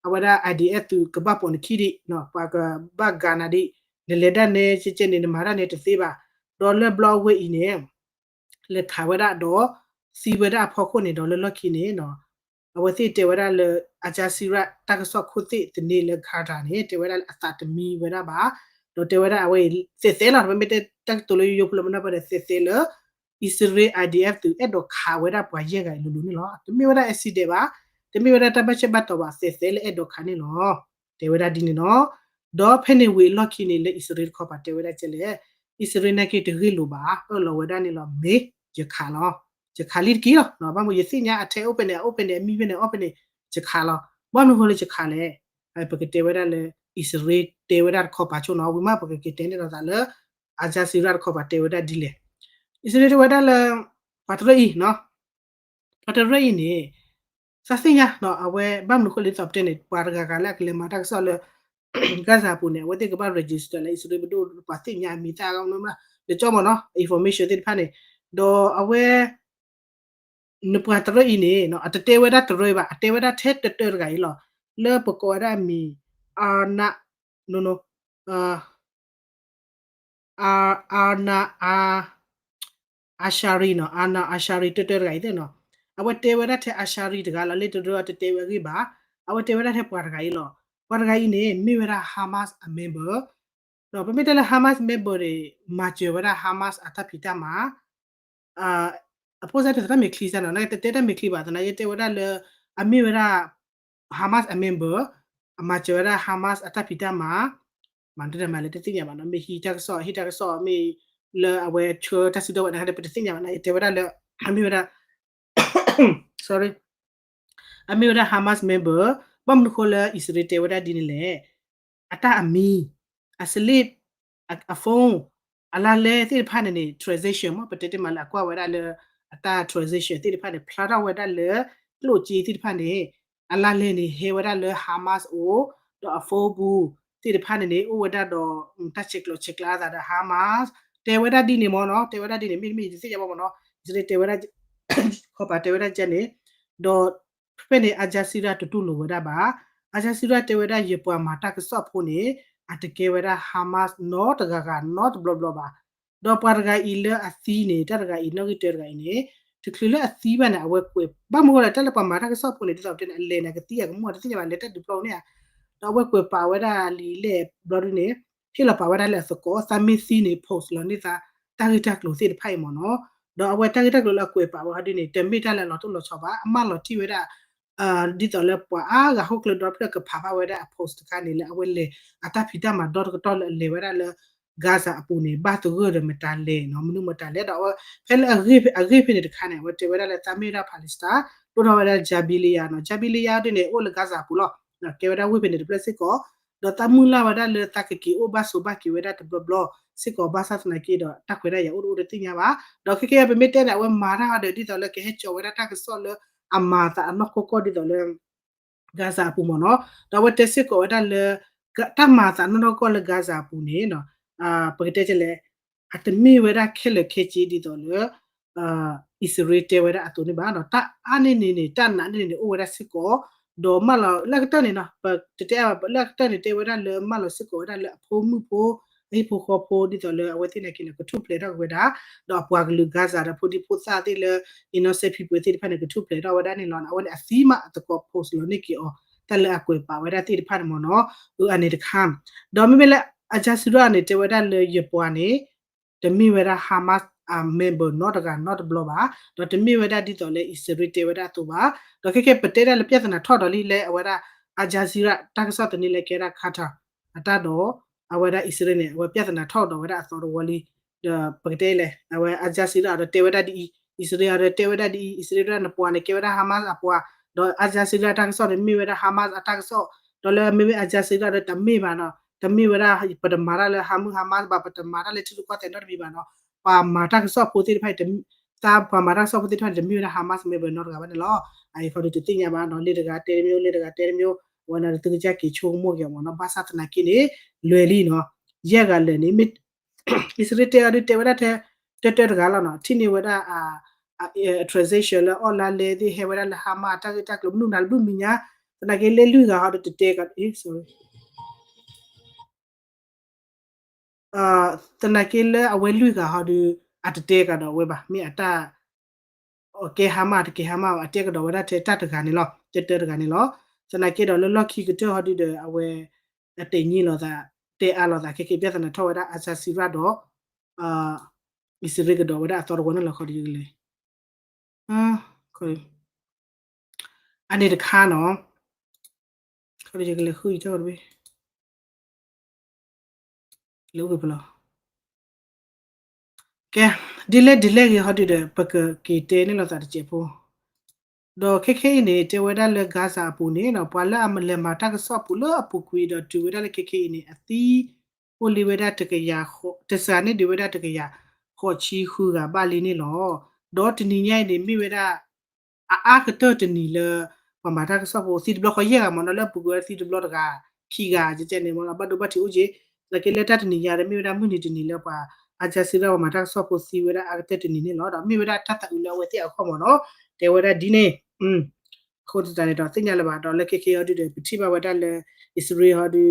အဝဲဒၣ် IDF သုးကဘၣ်ပိာ်နခံဒံး ပှၤကဘၣ်ကၤနၤဒံး နလဲၤဒၣ်နဲကဲကဲန့ၣ် နမၤတၢ်နဲတသ့ဘၣ်. ဒီးလၢဘျီအဝဲအံၤန့ၣ် လဲၤခးဝဲဒၣ်ဒီး သံဝဲဒၣ်အဖီခိၣ်န့ၣ်ဒီးလၢလီၢ်ခံန့ၣ်နီၤ အဝဲသ့ၣ်တဲဝဲဒၣ်လၢ Al Jazeera တၢ်ကစီၣ်ခိၣ်သ့ၣ်သန့လၢ Qatar န့ၣ် တဲဝဲဒၣ်လၢအသးတမံဝဲဒၣ်ဘၣ်. ဒီးတဲဝဲဒၣ်အဝဲအံၤ သဲးသဲလီၤ ပမ့ၢ်တဲတၢ်ကတိၤလၢယိယိဖိလၢမနီၤ ပတဲသဲးသဲလၢ အံၣ်စရ့လး IDF သုးအဲၣ်ဒိးခးဝဲဒၣ်ပှၤယဲၢ်ဂၤအံၤလိၤလိၤန့ၣ်လီၤ. တမ့ၢ်ဝဲဒၣ် accident ဘၣ်, တမ့ၢ်ဝဲဒၣ်တၢ်ဘၣ်ဆၢဘၣ်တီၤဘၣ် သဲးသဲလၢအဲၣ်ဒိးခးန့ၣ်လီၤ. တဲဝဲဒၣ်ဒ်န့ၣ်နီၤ. ဒီးဖဲန့ၣ်ဝံၤအလီၢ်ခံန့ၣ် လၢအံၣ်စရ့လးတခီပၤတဲဝဲဒၣ်ကဲလဲၣ်, အံၣ်စရ့လးနာ်က့တဂ့ၢ်လိာ်ဘၣ် အၢၣ်လီၤဝဲဒၣ်န့ၣ်လီၤ မ့ၢ်ယခးလီၤ. ယခးလံတက့ၢ်လီၤ. ဘၣ်မနုၤယသ့ၣ်ညါအထဲအိၣ်ဖဲန့ၣ် အအိၣ်ဖဲန့ၣ် အမံဖဲန့ၣ် အအိၣ်ဖဲန့ၣ် ယခးလီၤ. ဘၣ်မနုၤဃိလၢယခးလဲၣ်. ပကတဲဝဲဒၣ်လၢ အံၣ်စရ့လးတဲဝဲဒၣ်တခီပၤဆိနီၤ ဝံၤမး ပကက့ၤတဲန့ၢ်လိာ်သးလၢ အၣ်စၢၣ်စံရၣ်တခီပၤတဲဝဲဒၣ်ဒ်လဲၣ်. အံၣ်စရ့လးတဲဝဲဒၣ်လၢ ပှၤတရၢအံၤနီၤ ပှၤတရၢအံၤန့ၣ် သးသ့ၣ်ညါနီၤ အဝဲဘၣ်မနုၤဃိလၢသိးပတဲန့ၣ် ပှၤတဂၤဂၤလၢအကလဲၤမၤတၢ်ကစီၣ်လၢ Gaza အပူၤန့ၣ် အဝဲသ့ၣ်ကဘၣ် register လၢအံၣ်စရ့လးပဒိၣ် ပှၤသ့ၣ်ညါအမံၤသၣ်အဂီၢ်မနုၤမနုၤ လၢကၠီမ့ၢ်နီၤ information သ့ၣ်တဖၣ်န့ၣ် ဒီးအဝဲ နပှၤတရၢအံၤန့ၣ် အတတဲဝဲဒၣ်တရၢဘၣ် အတဲဝဲဒၣ်ထဲတတၢတဂၤအံၤလီၤ. လၢပကိးဝဲဒၣ်အမံၤ Ana, no, no, Ana, Ashari နီၤ Ana Ashari တတၢတဂၤအံၤသ့ၣ်နီၤ အဝဲတဲဝဲဒၣ်ထဲ Ashari တဂၤလီၤ လၢတရၢအတတဲဝဲအဂ့ၢ်ဘၣ် အဝဲတဲဝဲဒၣ်ထဲပှၤတဂၤအံၤလီၤ. ပှၤတဂၤအံၤန့ၣ် မ့ၢ်ဝဲဒၣ် Hamas အ member ဒီးပမ့ၢ်တဲလၢ Hamas member န့ၣ် မၤစၢၤဝဲဒၣ် Hamas အတၢ်ဖံးတၢ်မၤ အဖိစၢ်တသရၣ်မ့ၢ်ချံစၢ်နီၤ နကတတဲတၢ်မ့ၢ်ချံဘၣ် သနာ်က့တဲဝဲဒၣ်လၢ အမ့ၢ်ဝဲဒၣ် Hamas အ member အမၤစၢၤဝဲဒၣ် Hamas အတၢ်ဖံးတၢ်မၤ မၤတမၤလဲၣ်တသ့ၣ်ညါဘၣ်နီၤ မ့ၢ်ဟံးတၢ်ကစီၣ် ဟ့ၣ်တၢ်ကစီၣ် မ့ၢ်လၢအဝဲဆှၢတၢ်စုတီဝဲဒၣ် ပတသ့ၣ်ညါဘၣ်နီၤ တဲဝဲဒၣ်လၢ အမ့ၢ်ဝဲဒၣ် sorry အမ့ၢ်ဝဲဒၣ် Hamas member ဘၣ်မနုၤဃိလၢအံၣ်စရ့လးတဲဝဲဒၣ်ဒ်န့ၣ်လဲၣ်. အတၢ်အမံၤ အ slip အ phone အလါလဲသ့ၣ်တဖၣ်န့ၣ်န့ၣ် transaction မ့ၢ် ပတဲတ့ၢ်မးလၢအကွၢ်ဝဲဒၣ်လၢ အတၢ် transaction သ့ၣ်တဖၣ်န့ၣ် ဖျါထီၣ်ဝဲဒၣ်လၢကျိၣ်စ့သ့ၣ်တဖၣ်န့ၣ် အလါလဲန့ၣ် ဟဲဝဲဒၣ်လၢ Hamas အအိၣ် ဒီးအ phone ပူၤသ့ၣ်တဖၣ်န့ၣ်န့ၣ် အိၣ်ဝဲဒၣ်ဒီး တၢ်ဆဲးကျိးဆဲးကျၢအသးဒီး Hamas တဲဝဲဒၣ်ဒ်န့ၣ်မ့ၢ်နီၤ တဲဝဲဒၣ်ဒ်န့ၣ် မ့တမ့ၢ်ယတသ့ၣ်ညါဘၣ်မ့ၢ်နီၤ အံၣ်စရ့လးတဲဝဲဒၣ် ခီပၤတဲဝဲဒၣ်ကဲန့ၣ် ဒီး ဖဲန့ၣ် Al Jazeera တတူၢ်လိာ်ဝဲဒၣ်ဘၣ်. Al Jazeera တဲဝဲဒၣ် ယပှၤမၤတၢ်ကစီၣ်ဖိန့ၣ် အတကဲဝဲဒၣ် Hamas နီတဂၤဂၤနီတဘျီဘျီဘၣ်. ဒီးပှၤတဂၤအံၤလၢအသံန့ၣ် တၢ်တဂၤအံၤ နီၣ်ဂံၢ်တၢတဂၤအံၤန့ၣ် တချုးလၢအသံဘၣ်န့ၣ် အဝဲကွဲး ဘၣ်မနုၤဃိလဲၣ် တၢ်လၢပှၤမၤတၢ်ကစီၣ်ဖိန့ၣ် ဒ်သိးပတဲန့ၣ် အလဲၤန့ၣ် အကသံအကမူၣ် တသ့ၣ်ညါဘၣ် လဲၤတၢ်ဒုးပျီန့ၣ်ဧါ. ဒီးအဝဲကွဲးပာ်ဝဲဒၣ်လံာ်လဲၢ်ဘျီဒ်န့ၣ် ဟ့ၣ်လီၤပာ်ဝဲဒၣ်လၢအသကိး သးမ့ၢ်သံန့ၣ် post လီၤန့ၢ်သး တၢ်ဂ့ၢ်တၢ်ကျိၤသ့ၣ်တဖၣ်အံၤမ့ၢ်နီၤ. ဒီးအဝဲတၢ်ဂ့ၢ်တၢ်ကျိၤလၢအကွဲးပာ်ဝဲဟီဒ်န့ၣ် တမ့ၢ်တၢ်လၢအလီၤတိၢ်လီၤဆီဘၣ် အမၢလီၤတံၢ်ဝဲဒၣ် ဒ်သိးလၢပှၤအါဂၤဟီၣ်ခိၣ်ချၢဒီဖျၢၣ်ကဖးဘၣ်ဝဲဒၣ်အ post တခါန့ၣ် လၢအဝဲလဲၤအတၢ်ဖံးတၢ်မၤဒီတကတီၢ်လၢအလဲၤဝဲဒၣ်လၢ Gaza အပူၤန့ၣ် ဘၣ်သဂၢၢ်ဒီးမတၤလဲၣ်နီၤ မနုၤမတၤလဲၣ် ဒီးအဝဲ ဖဲလၢအဂ့ၢ်ဖဲန့ၣ်တခါန့ၣ် အဝဲတဲဝဲဒၣ်လၢသးမ့ၢ်ဝဲဒၣ် Palestine ဒိၣ်ထီၣ်ဝဲဒၣ် Jabaliya နီၤ Jabaliya ဒ်န့ၣ် အိၣ်လၢ Gaza အပူၤလီၤ ကဲဝဲဒၣ်ဝ့ၢ်ဖဲန့ၣ်တဖျၢၣ်စ့ၢ်ကီး ဒီးသးမုၢ်လၢ်ဝဲဒၣ်လၢသးကက့ၤအိၣ်ဘၣ်ဆိးဘၣ်က့ၤဝဲဒၣ်တဘျီဘျီစ့ၢ်ကီး ဘၣ်ဆၣ်သနာ်က့ဒီး တၢ်ခွဲးတၢ်ယာ်အိၣ်တအိၣ်တသ့ၣ်ညါဘၣ် ဒီးခဲကဲပမ့ၢ်တဲန့ၣ် အဝဲမၤတၢ်ဒီးဒ်သိးလၢကဟဲကၠီၤဝဲဒၣ်တၢ်ကစီၣ်လၢအမၤအသးအနီၢ်ကီၢ်ကီၢ်ဒ်သိးလၢ Gaza အပူၤမ့ၢ်နီၤ ဒီးအဝဲတဲစ့ၢ်ကီးဝဲဒၣ်လၢ တၢ်မၤအသးနီၢ်နီၢ်ကီၢ်လၢ Gaza အပူၤန့ၣ် ပကတဲလဲၣ် အတမ့ၢ်ဝဲဒၣ်ခဲလၢာ်ခဲဆ့ဒ်သိးလၢ အံၣ်စရ့လးတဲဝဲဒၣ်အသိးန့ၣ်ဘၣ်ဒီး တၢ်အါန့ၢ်န့ၣ်န့ၣ် တၢ်နးန့ၢ်န့ၣ်န့ၣ် အိၣ်ဝဲဒၣ်စ့ၢ်ကီး ဒီးမၢလီၤလၢအကတၢၢ်န့ၣ်နီၤ ပတတဲအါဘၣ် လၢအကတၢၢ်န့ၣ် တဲဝဲဒၣ်လၢမၢလီၤစ့ၢ်ကီးဝဲဒၣ်လၢအဖိမုၣ်ဖိ အဟံၣ်ဖိဃီဖိ ဒ်သိးလၢအဝဲသ့ၣ်နာ်က့န့ၣ် ကထူၣ်ဖျဲးထီၣ်က့ၤဝဲဒၣ် ဒီးအပှၤကလုာ် Gaza ဒီးဖိဒံဖိသၣ်သ့ၣ်လၢ innocent people သ့ၣ်တဖၣ်န့ၣ် ကထူၣ်ဖျဲးထီၣ်ဝဲဒၣ်န့ၣ်လီၤ. အဝဲန့ၣ်အသံမးအသကိး post လီၤန့ၢ်က့ၤအီၤ တၢ်လၢအကွဲးပာ်ဝဲဒၣ်သ့ၣ်တဖၣ်န့ၣ်မ့ၢ်နီၤ အၢ အန့ၣ်တခါ ဒီးမ့မ့ၢ်လၢ Al Jazeera န့ၣ် တဲဝဲဒၣ်လၢယပှၤန့ၣ် တမ့ၢ်ဝဲဒၣ် Hamas အ member နီတဂၤနီတဘျီဘၣ် ဒီးတမ့ၢ်ဝဲဒၣ်ဒ်သိးလၢအံၣ်စရ့လးတဲဝဲဒၣ်အသိးဘၣ် ဒီးခဲကဲ ပတဲဒၣ်လၢ ပြဿနာ ထီၣ်ဒီးလံလၢအဝဲဒၣ် Al Jazeera တၢ်ကစီၣ်သန့လၢကဲဒၣ် Qatar အတၢ်ဒီး အဝဲဒၣ်အံၣ်စရ့လးန့ၣ် အဝဲ ပြဿနာ ထီၣ်ဒီးဝဲဒၣ်အသီတဝီလံ ဒီးပကတဲလဲၣ် အဝဲ Al Jazeera ဒီးတဲဝဲဒၣ်ဒ်အံၤ အံၣ်စရ့လးဒီးတဲဝဲဒၣ်ဒ်အံၤ အံၣ်စရ့လးဒၣ်နပှၤန့ၣ် ကဲဝဲဒၣ် Hamas အပှၤ ဒီး Al Jazeera တၢ်ကစီၣ်န့ၣ် မ့ၢ်ဝဲဒၣ် Hamas အတၢ်ကစီၣ် ဒီးလၢမ့မ့ၢ် Al Jazeera ဒီးတမ့ၢ်ဘၣ်နီၤ တမ့ၢ်ဝဲဒၣ် ပတမၤတၢ်လၢ Hamas Hamas ဘၣ် ပတမၤတၢ်လၢထံရူၢ်ကီၢ်သဲးနီတမံၤဘၣ်နီၤ ပှၤမၤတၢ်ကစီၣ်ဖိသ့ၣ်တဖၣ် သးပှၤမၤတၢ်ကစီၣ်ဖိသ့ၣ်တဖၣ်န့ၣ် တမ့ၢ်ဝဲဒၣ် Hamas member နီတဂၤဘၣ်န့ၣ်လီၤ. အအံၤခီဒုးတသ့ၣ်ညါဘၣ်နီၤ လၢတဂၤတဲတမံၤ လၢတဂၤတဲတမံၤ အဝဲန့ၣ်သုကစၢ်က့ၤဆိကမိၣ်က့ၤအီၤမ့ၢ်နီၤ ဘၣ်ဆၣ်သနာ်က့န့ၣ် လွဲၤလံနီၤ ယဲၢ်ဂၤလၢာ်န့ၣ် မ့ၢ် အံၣ်စရ့လးတဲအီၤဒုးတဲဝဲဒၣ်ထဲ တၢတၢတဂၤလီၤနီၤ ထံၣ်န့ၢ်ဝဲဒၣ် transaction လၢအီၣ်လါလဲသ့ၣ် ဟဲဝဲဒၣ်လၢ Hamas တၢ်ဂ့ၢ်တၢ်ကျိၤ မနုၤနၤတဘျုးမံၤညါ သနာ်က့လၢလွံၢ်ဂၤဟီဒုးတတဲကဒီး သနာ်က့လၢအဝဲလွံၢ်ဂၤဟီဒုး အတတဲကဒီးဝဲဘၣ် မ့ၢ်အတၢ် ကဲ Hamas တကဲ Hamas အတဲကဒီးဝဲဒၣ်ထဲတၢ်တဂၤန့ၣ်လီၤ တၢတၢတဂၤန့ၣ်လီၤ သနာ်က့ဒီးလၢလီၢ်ခံကတၢၢ်ဟီဒုးဒီး အဝဲ အတဲာ်ညံလိာ်သး တဲအါလိာ်သး ခဲက့ၤ ပြဿနာ ထီၣ်ဝဲဒၣ် Al Jazeera ဒီး အံၣ်စရ့လးကဒီးဝဲဒၣ်အသီတဝီန့ၣ်လီၤ ခီဒုးယကလဲၤ အန့ၣ်တခါနီၤ ခီဒုးယကလဲၤဃုအံၤတၢ်ဝဲတဘ့ၣ် လၢအိၣ်က့ၤဖဲလီၤ ကဲ ဒ်လဲၣ်ဒ်လဲၣ်ဂ့ၤဟီဒုးဒီး ပကက့ၤတဲန့ၢ်လိာ်သးတစဲးဖိ ဒီးခဲခဲအံၤန့ၣ် တဲဝဲဒၣ်လၢ Gaza အပူၤန့ၣ်ဒီး ပှၤလၢအလဲၤမၤတၢ်ကစီၣ်အပူၤလၢအပူၤကွံာ်ဒီးတုၤဝဲဒၣ်လၢခဲခဲအံၤန့ၣ် အသံအိၣ်လံဝဲဒၣ်တကယၤ, တစှၤန့ၢ်ဒံးဝဲဒၣ်တကယၤဃိးဆံဃုဂၤဘၣ်လံန့ၣ်လီၤ. ဒီးတနံၤညါအံၤန့ၣ် မ့ၢ်ဝဲဒၣ် အအါကတၢၢ်တနံၤလၢ ပှၤမၤတၢ်ကစီၣ်ဖိသံတဘျီဃီယဲၢ်ဂၤမ့ၢ်နီၤ လၢအပူၤကွံာ်ဝဲဒၣ်သံတဘျီတဂၤ ခံဂၤကဲကဲန့ၣ်မ့ၢ်နီၤ ဘၣ်ဒိဘၣ်ထံးအိၣ်က့ၤ, သနာ်က့လၢတၢ်တနံၤညါဒီး မ့ၢ်ဝဲဒၣ်မုၢ်နံၤတနံၤလၢပှၤ Al Jazeera ပှၤမၤတၢ်ကစီၣ်ဖိသံဝဲဒၣ်အါကတၢၢ်တနံၤန့ၣ်လီၤ. ဒီးမ့ၢ်ဝဲဒၣ်တၢ်သးအုးလၢအဝဲသ့ၣ်အဂီၢ်မ့ၢ်နီၤ တဲဝဲဒၣ်ဒ်န့ၣ် အဃိသတးန့ၣ်ဒီးသ့ၣ်ညါလၢၤဘၣ် ဒီးလၢခဲခဲအံၤဟီဒုဒီး ပထံၣ်ဘၣ်ဝဲဒၣ်လၢ အံၣ်စရ့လးဟီဒု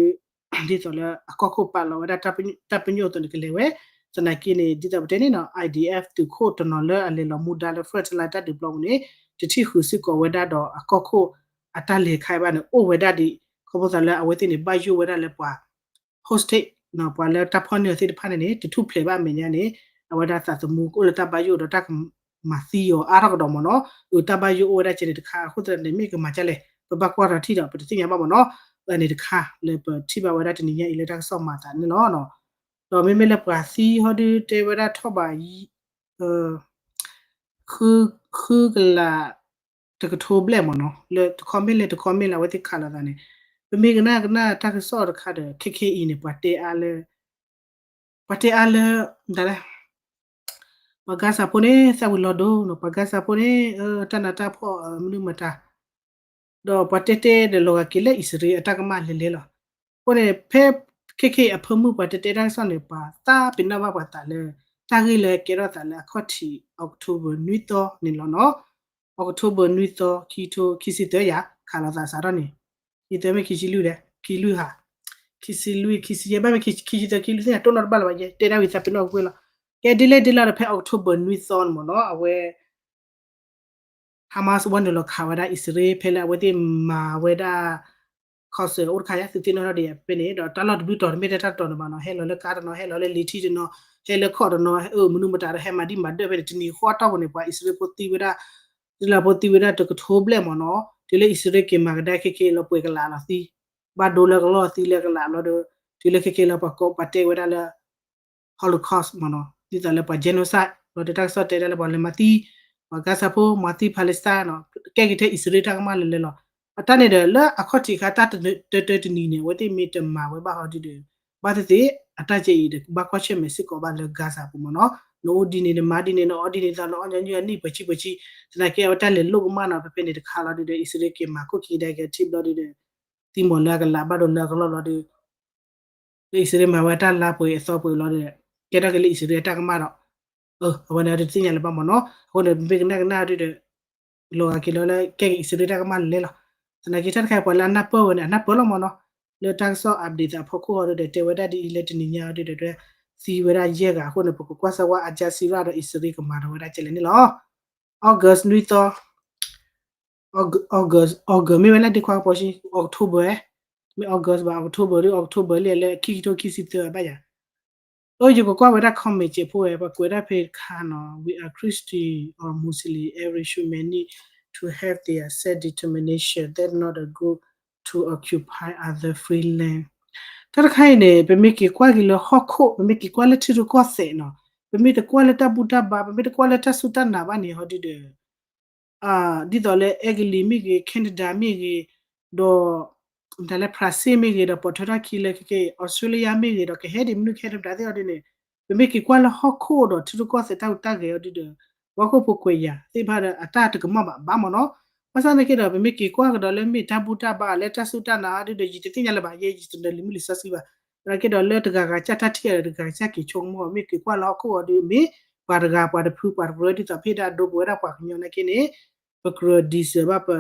ဒ်သိးလၢအကီၢ်ခိၣ်ပာ်လီၤဝဲဒၣ်တၢ်ပညိၣ်အသိးန့ၣ်ကလဲၤဝဲ, သနာ်က့န့ၣ် ဒ်သိးပတဲန့ၣ်နီၤ IDF သုးခိၣ်တနီၤလၢအလဲၤလီၤမူဒါလၢ front line တၢ်ဒုးပျီပူၤန့ၣ် တထံၣ်ဃုာ်စ့ၢ်ကီးဝဲဒၣ်ဒီးအကီၢ်ခိၣ်အတၢ်လဲၤခါအံၤဘၣ်န့ၣ် အိၣ်ဝဲဒၣ်ဒံး ခီဖျိသးလၢအဝဲသ့ၣ်န့ၣ် ဘၣ်ယိၣ်ဝဲဒၣ်လၢပှၤ hostage ပှၤလၢတၢ်ဖီၣ်န့ၢ်အီၤသ့ၣ်တဖၣ်န့ၣ်န့ၣ် တထူၣ်ဖျဲးဘၣ်အမဲာ်ညါန့ၣ် အဝဲဒၣ်သးသမူကအိၣ်လၢတၢ်ဘၣ်ယိၣ်ဒီးတၢ်ကမၤသံအီၤအါထီၣ်ကဒီးမ့ၢ်နီၤ, အတၢ်ဘၣ်ယိၣ်အိၣ်ဝဲဒၣ်ကဲန့ၣ်တခါ အဃိသတးန့ၣ် မ့ၢ်ကမၤဒ်လဲၣ် ပဘၣ်ကွၢ်ထီၣ်ထံၣ်ဒီး ပတသ့ၣ်ညါဘၣ်မ့ၢ်နီၤ, အန့ၣ်တခါလၢပထံၣ်ဘၣ်ဝဲဒၣ်တနံၤညါအံၤလၢတၢ်ကစီၣ်မၤသးန့ၣ်လီၤ. ဒီးမ့မ့ၢ်လၢပှၤသံဟီဒုတဲဝဲဒၣ်ထီၣ်ဘး ဃုကလး တကထိဘျဲၣ်မ့ၢ်နီၤ လၢတခီမ့ၢ်လၢတခီမ့ၢ်လၢအဝဲသ့ၣ်ခးလိာ်သးန့ၣ် ပမ့ၢ်ကနၣ်ကနၣ်တၢ်ကစီၣ်တခါဒီး ခဲခဲအံၤန့ၣ် ပှၤတဲအါလၢ ပှၤတဲအါလၢ ဒ်လဲၣ် ပှၤ Gaza ဖိန့ၣ် သၣ်ဝံၤလီၤဒိနီၤ ပှၤ Gaza ဖိန့ၣ် တၢ်နးတၢ်ဖှီၣ်မနုၤမတၤ ဒီးပှၤတဲတဲဒီးလီၤဂာ်က့ၤလၢအံၣ်စရ့လးအတၢ်ကမၣ်လဲၤလဲၤလီၤ. အဃိန့ၣ် ဖဲခဲခဲအံၤအဖၢမုၢ်ပှၤတဲတဲတၢ်ကစီၣ်န့ၣ် ပှၤသးပ့ၤနီၣ်ဘၣ်ပှၤသးလၢ တၢ်ဂ့ၢ်လၢကဲထီၣ်သးလၢအခီၣ်ထံး October နွံသီန့ၣ်လီၤနီၤ. October နွံသီ ခံထိခံဆံသၢယၤ ခးလိာ်သးစးထီၣ်န့ၣ် ခံသၢမ့ၢ်ခံဆံလွံၢ်လဲၣ် ခံလွံၢ်ဧါ ခံဆံလွံၢ် ခံဆံယဲၢ် ဘၣ်မ့ၢ်ခံဆံသၢ ခံလွံၢ်သ့ၣ်ညါ တိၢ်နီၣ်တဘၣ်လၢၤဘၣ်ယဲ တဲဒၣ်ဝံၤသးပ့ၤနီၣ်ကွ့ၢ်လီၤ. ကဲဒ်လဲၣ်ဒ်လဲၣ်ဒီးဖဲ October နွံသီန့ၣ်မ့ၢ်နီၤ အဝဲ Hamas ဝဲနုာ်လီၤခးဝဲဒၣ်အံၣ်စရ့လး ဖဲလၢအဝဲသ့ၣ်မၤဝဲဒၣ် consul အိၣ်တခါယါ သုသ့ၣ်နီၣ်ထီၣ်ဒံးယါဖဲန့ၣ် ဒီးတၢ်လီၢ်တဘျုးတီၤတမ့ၢ်ထဲတၢ်တတီၤန့ၣ်ဘၣ်နီၤ ဟဲလီၤလၢကါတနီၤ ဟဲလီၤလၢလံၤထံတနီၤ ဟဲလၢခီၣ်တနီၤ အမနုၤမတၤဒီးဟဲမၤဒံၣ်မၤဒၢၣ်ဖဲန့ၣ် တနံၤဃီအတီၢ်ပူၤန့ၣ် ပှၤအံၣ်စရ့လးဖိသံဝဲဒၣ် အံၣ်စရ့လးဖိသံဝဲဒၣ်တကထိဘျဲၣ်မ့ၢ်နီၤ တုၤလၢအံၣ်စရ့လးက့ၤမၤကဒါခဲခဲလီၤပှဲၤကလာ်လီၤသံ ဘၣ်ဒိလၢကလီၢ်သံလၢကလာ်ဘျီဒီး တုၤလၢခဲခဲလီၤပှၤကိးပှၤတဲဝဲဒၣ်လၢ Holocaust မ့ၢ်နီၤ ဒ်သိးလၢပှၤ genocide လီၤဒီးတၢ်ကစီၣ်တဲဒၣ်လၢပှၤလဲၤမၤသံ ပှၤ Gaza ဖိ မၤသံ Palestine နီၤ ကဲက့ၤထဲအံၣ်စရ့လးတၢ်ကမၣ်လဲၤလဲၤလီၤ. အတၢ်န့ၣ်ဒီးလၢအခီၣ်ထံးအခါတၢ်တတၢတနံၤန့ၣ် အဝဲသ့ၣ်မ့ၢ်တမၤဝဲဘၣ်ဟီဒုဒီး ဘၣ်သ့ၣ်သ့ၣ် အတၢ်ကဲအံၤဒီးဘၣ်ကွၢ်ဆၢၣ်မဲာ်စ့ၢ်ကီးဘၣ်လၢ Gaza ပူၤမ့ၢ်နီၤ နအိၣ်ဒ်န့ၣ် နမၤဒ်န့ၣ် နအီၣ်ဒ်န့ၣ် သးနအီၣ်ညီနုၢ်အနံၣ်ပှဲၤဆံပှဲၤဆံ သနာ်က့အဝဲတၢ်လဲၤလိာ်ကမၣ်နီၤ ဖဲဖဲန့ၣ်တခါလီၤဒုဒီး အံၣ်စရ့လးက့ၤမၤခိၣ်ခံကဒါက့ၤထံဘျီဒုဒီး သံမီၤလၢအကလးဘၣ်ဒိလၢအကလီၢ်လီၤဒီး လၢအံၣ်စရ့လးမၤဝဲတၢ်လါပှဲၤအသီပှဲၤလီၤဒီး ကဲထီၣ်က့ၤလၢအံၣ်စရ့လးအတၢ်ကမၣ်ဒီး အဝဲန့ၣ်တသ့ၣ်ညါလၢၤဘၣ်မ့ၢ်နီၤ အဃိန့ၣ် ပမ့ၢ်ကနၣ်ကနၣ်ဒုဒီး လီၤဂာ်က့ၤလီၤလၢကဲက့ၤအံၣ်စရ့လးတၢ်ကမၣ်လဲၤလဲၤလီၤ. သနာ်က့တၢ်တခါပှၤလၢအနၢ်ပၢၢ်ဝဲန့ၣ် အနၢ်ပၢၢ်လီၤမ့ၢ်နီၤ လၢတၢ်ကစီၣ် update သးအဖီခိၣ်အီၤဒုဒီး တဲဝဲဒၣ်ဒ်အံၤလၢတနံၤညါအီၤဒုဒီး သံဝဲဒၣ်ယဲၢ်ဂၤအဃိန့ၣ် ပကကွၢ်စၢၤဝဲ Al Jazeera ဒီးအံၣ်စရ့လးကမၤဒီးဝဲဒၣ်ကဲလဲၣ်န့ၣ်လီၤ. August နွံသီ August August မ့ၢ်ဝဲလၢဒ့ခွါကပီၤဆံ October မ့ၢ် August ဘၣ် October ဒီး October လံလၢခံကထိခံဆံသၢဘၣ်ယၤ အၢ ယကကွၢ်ဝဲဒၣ် comment စဲးဖိဝဲ ပှၤကွဲးဒၣ်ဖဲတခါနီၤ We are Christian or Muslim, every human need to have their self-determination, that's not a group to occupy other free land. တၢ်တခါအံၤန့ၣ် ပမ့ၢ်က့ၤကွၢ်က့ၤလၢဟီၣ်ခိၣ် ပမ့ၢ်က့ၤကွၢ်လၢထံရူၢ်ကီၢ်သဲးနီၤ ပမ့ၢ်တကွၢ်လၢတၢ်ဘူၣ်တၢ်ဘါ ပမ့ၢ်တကွၢ်လၢတၢ်စူၢ်တၢ်နာ်ဘၣ်န့ၣ် ဟီဒုဒီး ဒ်သိးလၢအဲကလံးမ့ၢ်ဂ့ၤ Canada မ့ၢ်ဂ့ၤ ဒီး တၢ်လၢ France မ့ၢ်ဂ့ၤ ဒီးပိာ်ထွဲထီၣ်ခံလၢခဲကဲ Australia မ့ၢ်ဂ့ၤ ဒီးကဟဲဒံးမနုၤကဟဲဒံးမတၤသ့ၣ်အီၤဒ်န့ၣ် ပမ့ၢ်က့ၤကွၢ်လၢဟီၣ်ခိၣ်ဒီးထံရူၢ်ကီၢ်သဲးတၢ်ဟူးတၢ်ဂဲၤအီၤဒုဒီး ပှၤဟီၣ်ခိၣ်ဖိကွဲးယာ်သ့ၣ်တဖၣ်ဒီး အတၢ်တကမၣ်ဘၣ်ဘၣ်မ့ၢ်နီၤ ဘၣ်ဆၣ်သနာ်က့ဒီး ပမ့ၢ်က့ၤကွၢ်ကဒီးလၢမ့ၢ်တၢ်ဘူၣ်တၢ်ဘါလၢတၢ်စူၢ်တၢ်နာ်အီၤဒုဒီး ယတသ့ၣ်ညါလၢၤဘၣ် ယဲယတနၢၤလံာ်မုၢ်လံာ်စီဆှံဘၣ် သနာ်က့ဒီးလၢတဂၤဂၤစၢ်တၢ်ထံၣ်အီၤဒီး တဂၤဂၤစၢ်က့ၤဆိကမိၣ် မ့ၢ်က့ၤကွၢ်လၢဟီၣ်ခိၣ်အီၤဒုမ့ၢ် ပှၤတဂၤပှၤတဖုပှၤတကြၢးဒ်သိးဖဲဒၣ်အဒိပဝဲဒၣ်ပှၤကညီနာ်က့န့ၣ် ပကြၢး deserve ဘၣ်ပ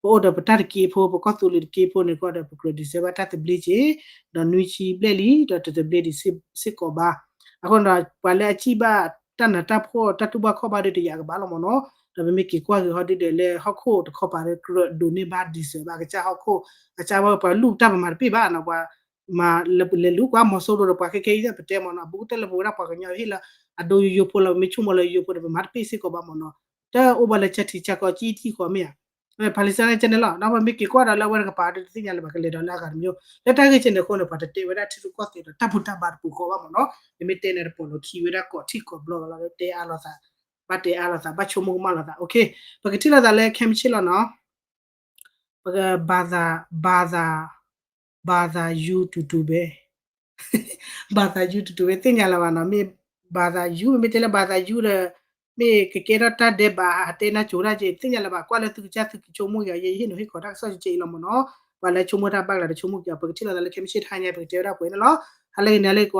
ပအိၣ်ဒီးပတၢ်တက့ဖိ ပကီၢ်သူလ့ၤတက့ဖိန့ၣ်ကီးဒီး ပကြၢး deserve ဘၣ်တၢ်သဘျ့က့ၤ ဒီးနွံဆံဘျဲၣ်လံ ဒီးတသဘျ့ဒံးစ့ၢ်ကီးဘၣ် အဃိဒီး ပှၤလၢအစံးဘၣ်တၢ်နးတၢ်ဖှီၣ်တၢ်တူၢ်ဘၣ်ခီၣ်ဘၣ်ဒုတယာ်ကဘၣ်လီၤမ့ၢ်နီၤ ဒီးပမ့ၢ်က့ၤကွၢ်က့ၤဟီဒုဒီးလၢဟီၣ်ခိၣ်တခီပၤဒီး ကြၢးဒိးန့ၢ်ဘၣ် deserve ဘၣ်ကစၢ်ဟီၣ်ခိၣ် အကစၢ်ဝဲပှၤလူၢ်တၢ်ပမၤတပ့ၢ်ဘၣ်နီၤ ပှၤ မၤလဲၤလူၤကွၢ်မီၤစိရိၤဒီးပှၤခဲခဲအံၤပတဲမ့ၢ်နီၤ ဘူးကတၢၢ်လၢပဝဲဒၣ်ပှၤကညီဟ့ၣ်လၢ အဒိယိယိဖိလၢပမ့ၢ်ဆိကမိၣ်လၢယိယိဖိဒီး ပမၤတပ့ၢ်စ့ၢ်ကီးဘၣ်မ့ၢ်နီၤ တအိၣ်ဘၣ်လၢကၢထံကၢကီၢ်ကံထံဃီမ့ၢ်ဧါ Palestine န့ၣ်လီၤ ဒီးပမ့ၢ်က့ၤကွၢ်ဒီးလၢအဝဲတကပၤဒီးတသ့ၣ်ညါလၢၤဘၣ် ကလဲၤဒီးလၢအဂၤတမံၤ လၢတၢ်ဂ့ၢ်ကဲန့ၣ်အဃိန့ၣ် ပှၤတတဲဝဲဒၣ်ထံရူၢ်ကီၢ်သဲးဒီးတၢ်ဘူၣ်တၢ်ဘါတပူၤဃီဘၣ်မ့ၢ်နီၤ နမ့ၢ်တဲန့ၣ်တပိာ်လီၤခံဝဲဒၣ်ကိးထံၣ်ကိးဘျီလီၤ တဲအါလိာ်သး ဘၣ်တဲအါလိာ်သး ဘၣ်ဆိကမိၣ်ကမၣ်လိာ်သး. ပကထံၣ်လိာ်သးလၢခဲမုၢ်ဆ့ၣ်လီၤနီၤ. ပကဘၤသး ဘၤသး ဘၤသးယူတူတူပဲ ဘၤသးယူတူတူပဲ သ့ၣ်ညါလၢၤဘၣ်နီၤ. မ့ၢ်ဘၤသးယူ မ့မ့ၢ်တဲလၢဘၤသးယူဒီး မ့ၢ်ကကဲထီၣ်တၢ်ဒဲးဘး ဟးတဲနၢ်ကၠိတၢ်က့ သ့ၣ်ညါလၢၤဘၣ်. ကွၢ်လၢသုကစၢ်သုကဆိကမိၣ်က့ၤအီၤ ယဟ့ၣ်နီၤဟ့ၣ်ခီတၢ်ကစီၣ်ကဲအံၤလီၤမ့ၢ်နီၤ. ပှၤလၢဆိကမိၣ်တၢ်ဘၣ်ကလၤဒီးဆိကမိၣ်က့ၤအီၤ. ပကထံၣ်လိာ်သးလၢခဲမုၢ်ဆ့ၣ်တဟါညါ ပကတဲဝဲဒၣ်ပှဲၤန့ၣ်လီၤ. ဟါလၢဂ့ၤ နၤလၢဂ့ၤကိး